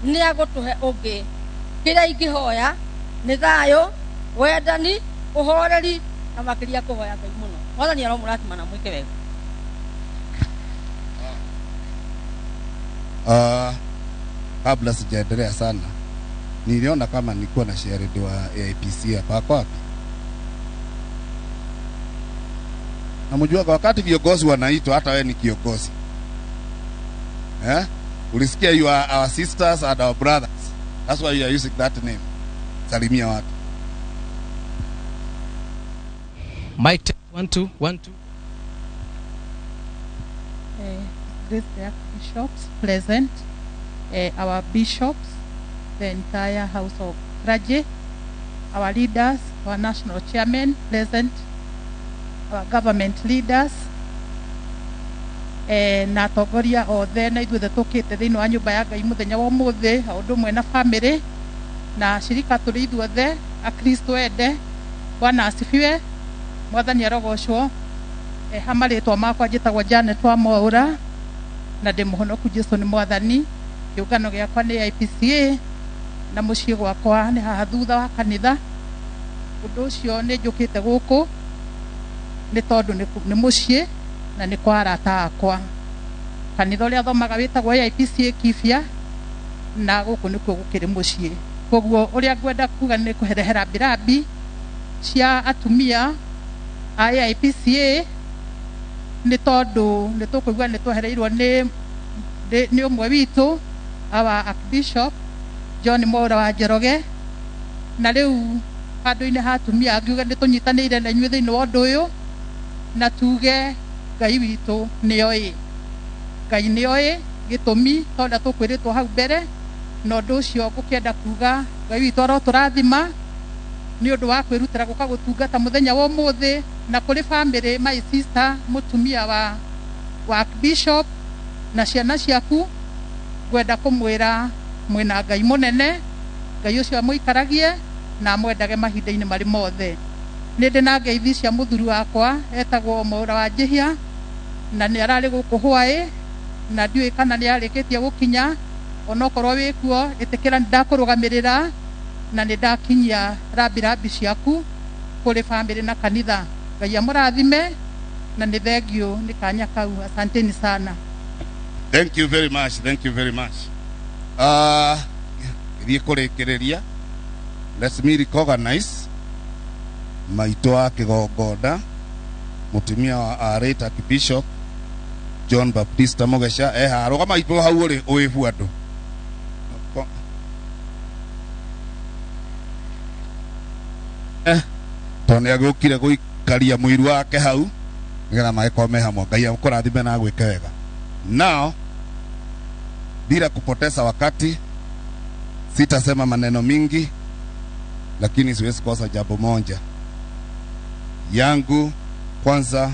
nĩ agũtũhe ũngĩ. Kĩrĩa ingĩhoya nĩ thayũ, wendani, ũhoreri na makĩria kũhoya Ngai mũno. Mwathani aromũrathima na mwĩke wega. Kabla sijaendelea sana, niliona kama nilikuwa na shared wa AIPC hapa. Ako wapi? Namjua kwa wakati viongozi wanaitwa, hata wewe ni kiongozi. Ulisikia you are our sisters and our brothers. That's why you are using that name. Salimia watu. Mic test, 1 2 1 2. Grace the bishops present, our bishops, the entire house of clergy, our leaders, our national chairman present, our government leaders, na atongoria othe na ithuothe tũkĩte thĩinĩ wa nyũmba ya Ngai mũthenya wa ũmũthĩ, o ũndũ ũmwe na famĩlĩ na shirika tũrĩ ithuothe Akristo ende. Bwana asifiwe. Mwathani arogocwo. Ha marĩtwa makwa njĩtagwo Janet wa Mwaũra na ndĩ mũhonoku Jesu nĩ mwathani. Kĩũngano gĩakwa nĩ IPCA na mũciĩ gwakwa nĩ haha thutha wa kanitha. Ũndũ ũcio nĩ njũkĩte gũkũ nĩ tondũ nĩ mũciĩ na nĩ kwa arata akwa. Kanitha ũrĩa thomaga wĩtagwo AIPCA Kibia na gũkũ nĩkuo gũkĩrĩ mũciĩ. Koguo ũrĩa ngwenda kuga nĩ kũherehera rambirambi cia atumia a AIPCA nĩ tondũ nĩ tũkũigua nĩ twehereirwo nĩ ũmwe witũ, our Archbishop John Mwaũra wa Njoroge, na rĩu handũ-inĩ ha atumia ngiuga nĩ tũnyitanĩire na inyuĩ thĩinĩ wa ũndũ ũyũ, na tuge Ngai witũ nĩoĩ. Ngai nĩoĩ gĩtũmi ta ũrĩa tũkwĩrĩtwo hau mbere, na ũndũ ũcio ngũkĩenda kuga Ngai witũ arotũrathima nĩ ũndũ wa kwĩrutĩra gũka gũtungata mũthenya wa ũmũthĩ, na kũrĩ famĩlĩ, my sister mũtumia wa Archbishop na ciana ciaku, ngwenda kũmwĩra mwĩna Ngai mũnene, Ngai ũcio amũikaragie na amwendage mahinda-inĩ marĩ mothe. Nĩ ndĩ na ngeithi cia mũthuri wakwa etagwo Mwaũra wa Njĩhia, na nĩ ararĩ gũkũ hwaĩ na ndiũĩ kana nĩ arĩkĩtie gũkinya. Onokorwo wĩ kuo, ĩtĩkĩra nĩ ndakũrũgamĩrĩra na nĩ ndakinyia rambirambi ciaku kũrĩ famĩlĩ na kanitha. Ngai amũrathime na nĩ thengiũ nĩ kanya kau. Asanteni sana. Thank you very much. Thank you very much. Thiĩ kũrĩkĩrĩria. Let me recognize maitũ wa kĩgongona, mũtumia wa late Archbishop John Baptista Mugecha. Eha, rũgama maitũ hau ũrĩ ũĩbu andũ. Tondũ nĩ agĩũkire gũikaria mũiru wake hau nĩgetha magĩkorwo me hamwe. Ngai akũrathime na agwĩke wega. Now, bila kupoteza wakati, Sitasema maneno mingi, lakini siwezi kosa jambo moja yangu. Kwanza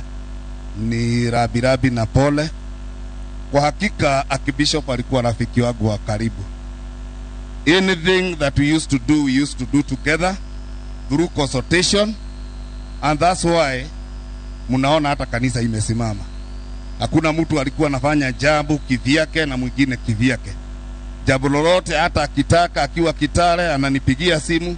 ni rabirabi na pole. Kwa hakika Archbishop alikuwa rafiki wangu wa karibu. Anything that we used to do, we used to do together through consultation, and that's why mnaona hata kanisa imesimama. Hakuna mtu alikuwa anafanya jambo kivyake na mwingine kivyake. Jambo lolote hata akitaka akiwa Kitale ananipigia simu,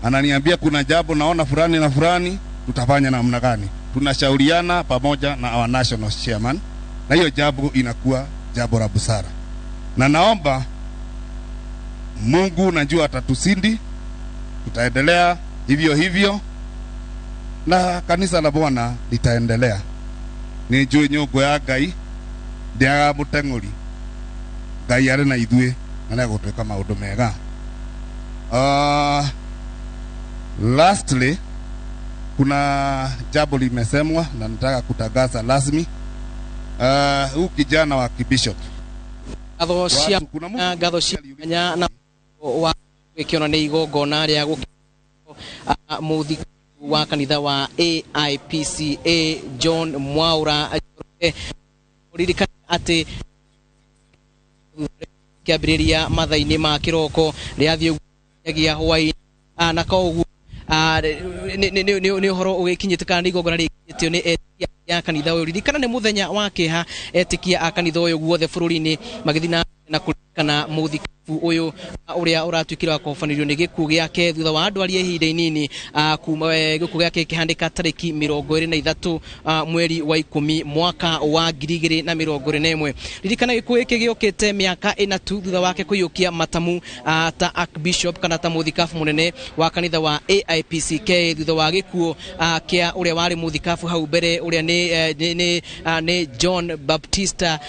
ananiambia kuna jambo naona fulani na fulani, tutafanya namna gani? Tunashauriana pamoja na our national chairman, na hiyo jambo inakuwa jambo la busara. Na naomba Mungu, najua atatusindi, tutaendelea hivyo hivyo na kanisa la Bwana litaendelea. Nĩ njũĩ nyũngũ ya Ngai ndĩagaga mũteng'ũri. Ngai arĩ na ithuĩ na nĩegũtwĩka maũndũ mega. Lastly, kuna jambo limesemwa na nataka kutangaza rasmi. Huu kijana wa kibishop Ngatho cia ngatho cia mwanya na wa gĩkĩona nĩ igongona rĩa mũthi wa kanitha wa AIPCA John Mwaura. Ririkana atĩ kĩambĩrĩria mathaa-inĩ ma kĩroko rĩathiĩ nginyagia hwaĩ, na koguo nĩ ũhoro ũgĩkinyĩte kana nĩ igongona rĩkinyĩtio nĩ etĩkia a kanitha ũyũ. Ririkana nĩ mũthenya wa kĩeha etĩkia a kanitha ũyũ guothe bũrũri-inĩ magĩthiĩ na mbere na kũririkana mũthikabu ũyũ ũrĩa ũratuĩkire wa kũhobanĩrio nĩ gĩkuũ gĩake thutha wa andũ aria ihinda inini, kuma gĩkuũ gĩake gĩkĩhanĩka tarĩki 23 mweri wa 10 mwaka wa 2021. Ririkana gĩkuũ gĩkĩ gĩũkĩte mĩaka 4 tu thutha wake kũiyũkia matamu ta Archbishop kana ta mũthikabu mũnene wa kanitha wa AIPCK thutha wa gĩkuũ kĩa ũrĩa warĩ mũthikabu hau mbere ũrĩa nĩ John Baptista,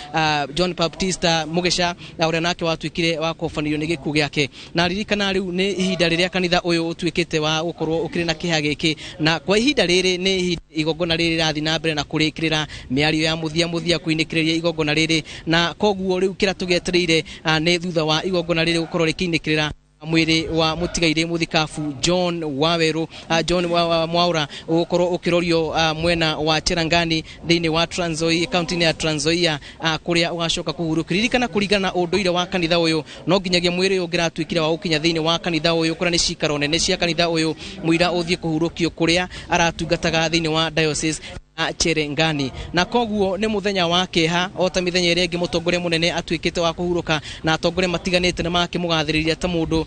John Baptista Mugesha, na ũrĩa nake watuĩkire wa kũhobanĩrio nĩ gĩkuũ gĩake. Na ririkana rĩu nĩ ihinda rĩrĩa kanitha ũyũ ũtuĩkĩte wa gũkorwo ũkĩrĩ na kĩeha gĩkĩ, na kwa ihinda rĩrĩ nĩ ihinda igongona rĩrĩ rĩrathiĩ na mbere na kũrĩkĩrĩra mĩario ya mũthia mũthia kũinĩkĩrĩria igongona rĩrĩ, na koguo rĩu kĩrĩa tũgĩetereire nĩ thutha wa igongona rĩrĩ gũkorwo rĩkĩinĩkĩrĩra mwĩrĩ wa mũtigairĩ mũthikabu John Waweru, John wa Mwaura ũgũkorwo ũkĩrorio mwena wa Cherangani thĩinĩ wa Trans Nzoia, kaunti-inĩ ya Trans Nzoia, kũrĩa ũgacoka kũhurũkio. Ririkana kũringana na ũndũire wa kanitha ũyũ no nginyagia mwĩrĩ ũyũ ũngĩratuĩkire wa gũkinya thĩinĩ wa kanitha ũyũ kũrĩa nĩ cikaro nene cia kanitha ũyũ, mũira ũthiĩ kũhurũkio kũrĩa aratungataga thĩinĩ wa diocese Cherengani. Na koguo nĩ mũthenya wa kĩeha o ta mĩthenya ĩrĩa ĩngĩ mũtongoria mũnene atuĩkĩte wa kũhurũka, na atongoria matiganĩte nĩ makĩmũgathĩrĩria ta mũndũ,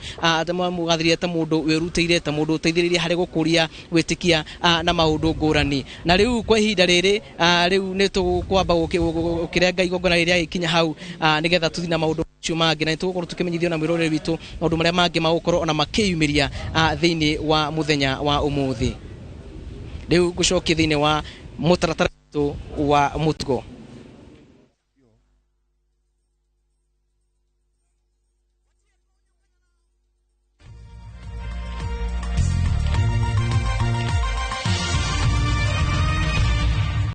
mamũgathĩrĩria ta mũndũ wĩrutĩire, ta mũndũ ũteithĩrĩirie harĩ gũkũria gwĩtĩkia na maũndũ ngũrani. Na rĩu kwa ihinda rĩrĩ, rĩu nĩ tũkwamba gũkĩrenga igongona rĩrĩa rĩkinya hau, nĩgetha tũthiĩ na maũndũ macio mangĩ, na nĩ tũgũkorwo tũkĩmenyithio na mwĩroreri witũ maũndũ marĩa mangĩ magũkorwo ona makĩyumĩria thĩinĩ wa mũthenya wa ũmũthĩ. Rĩu ngũcokie thĩinĩ wa mũtaratara witũ wa mũtugo.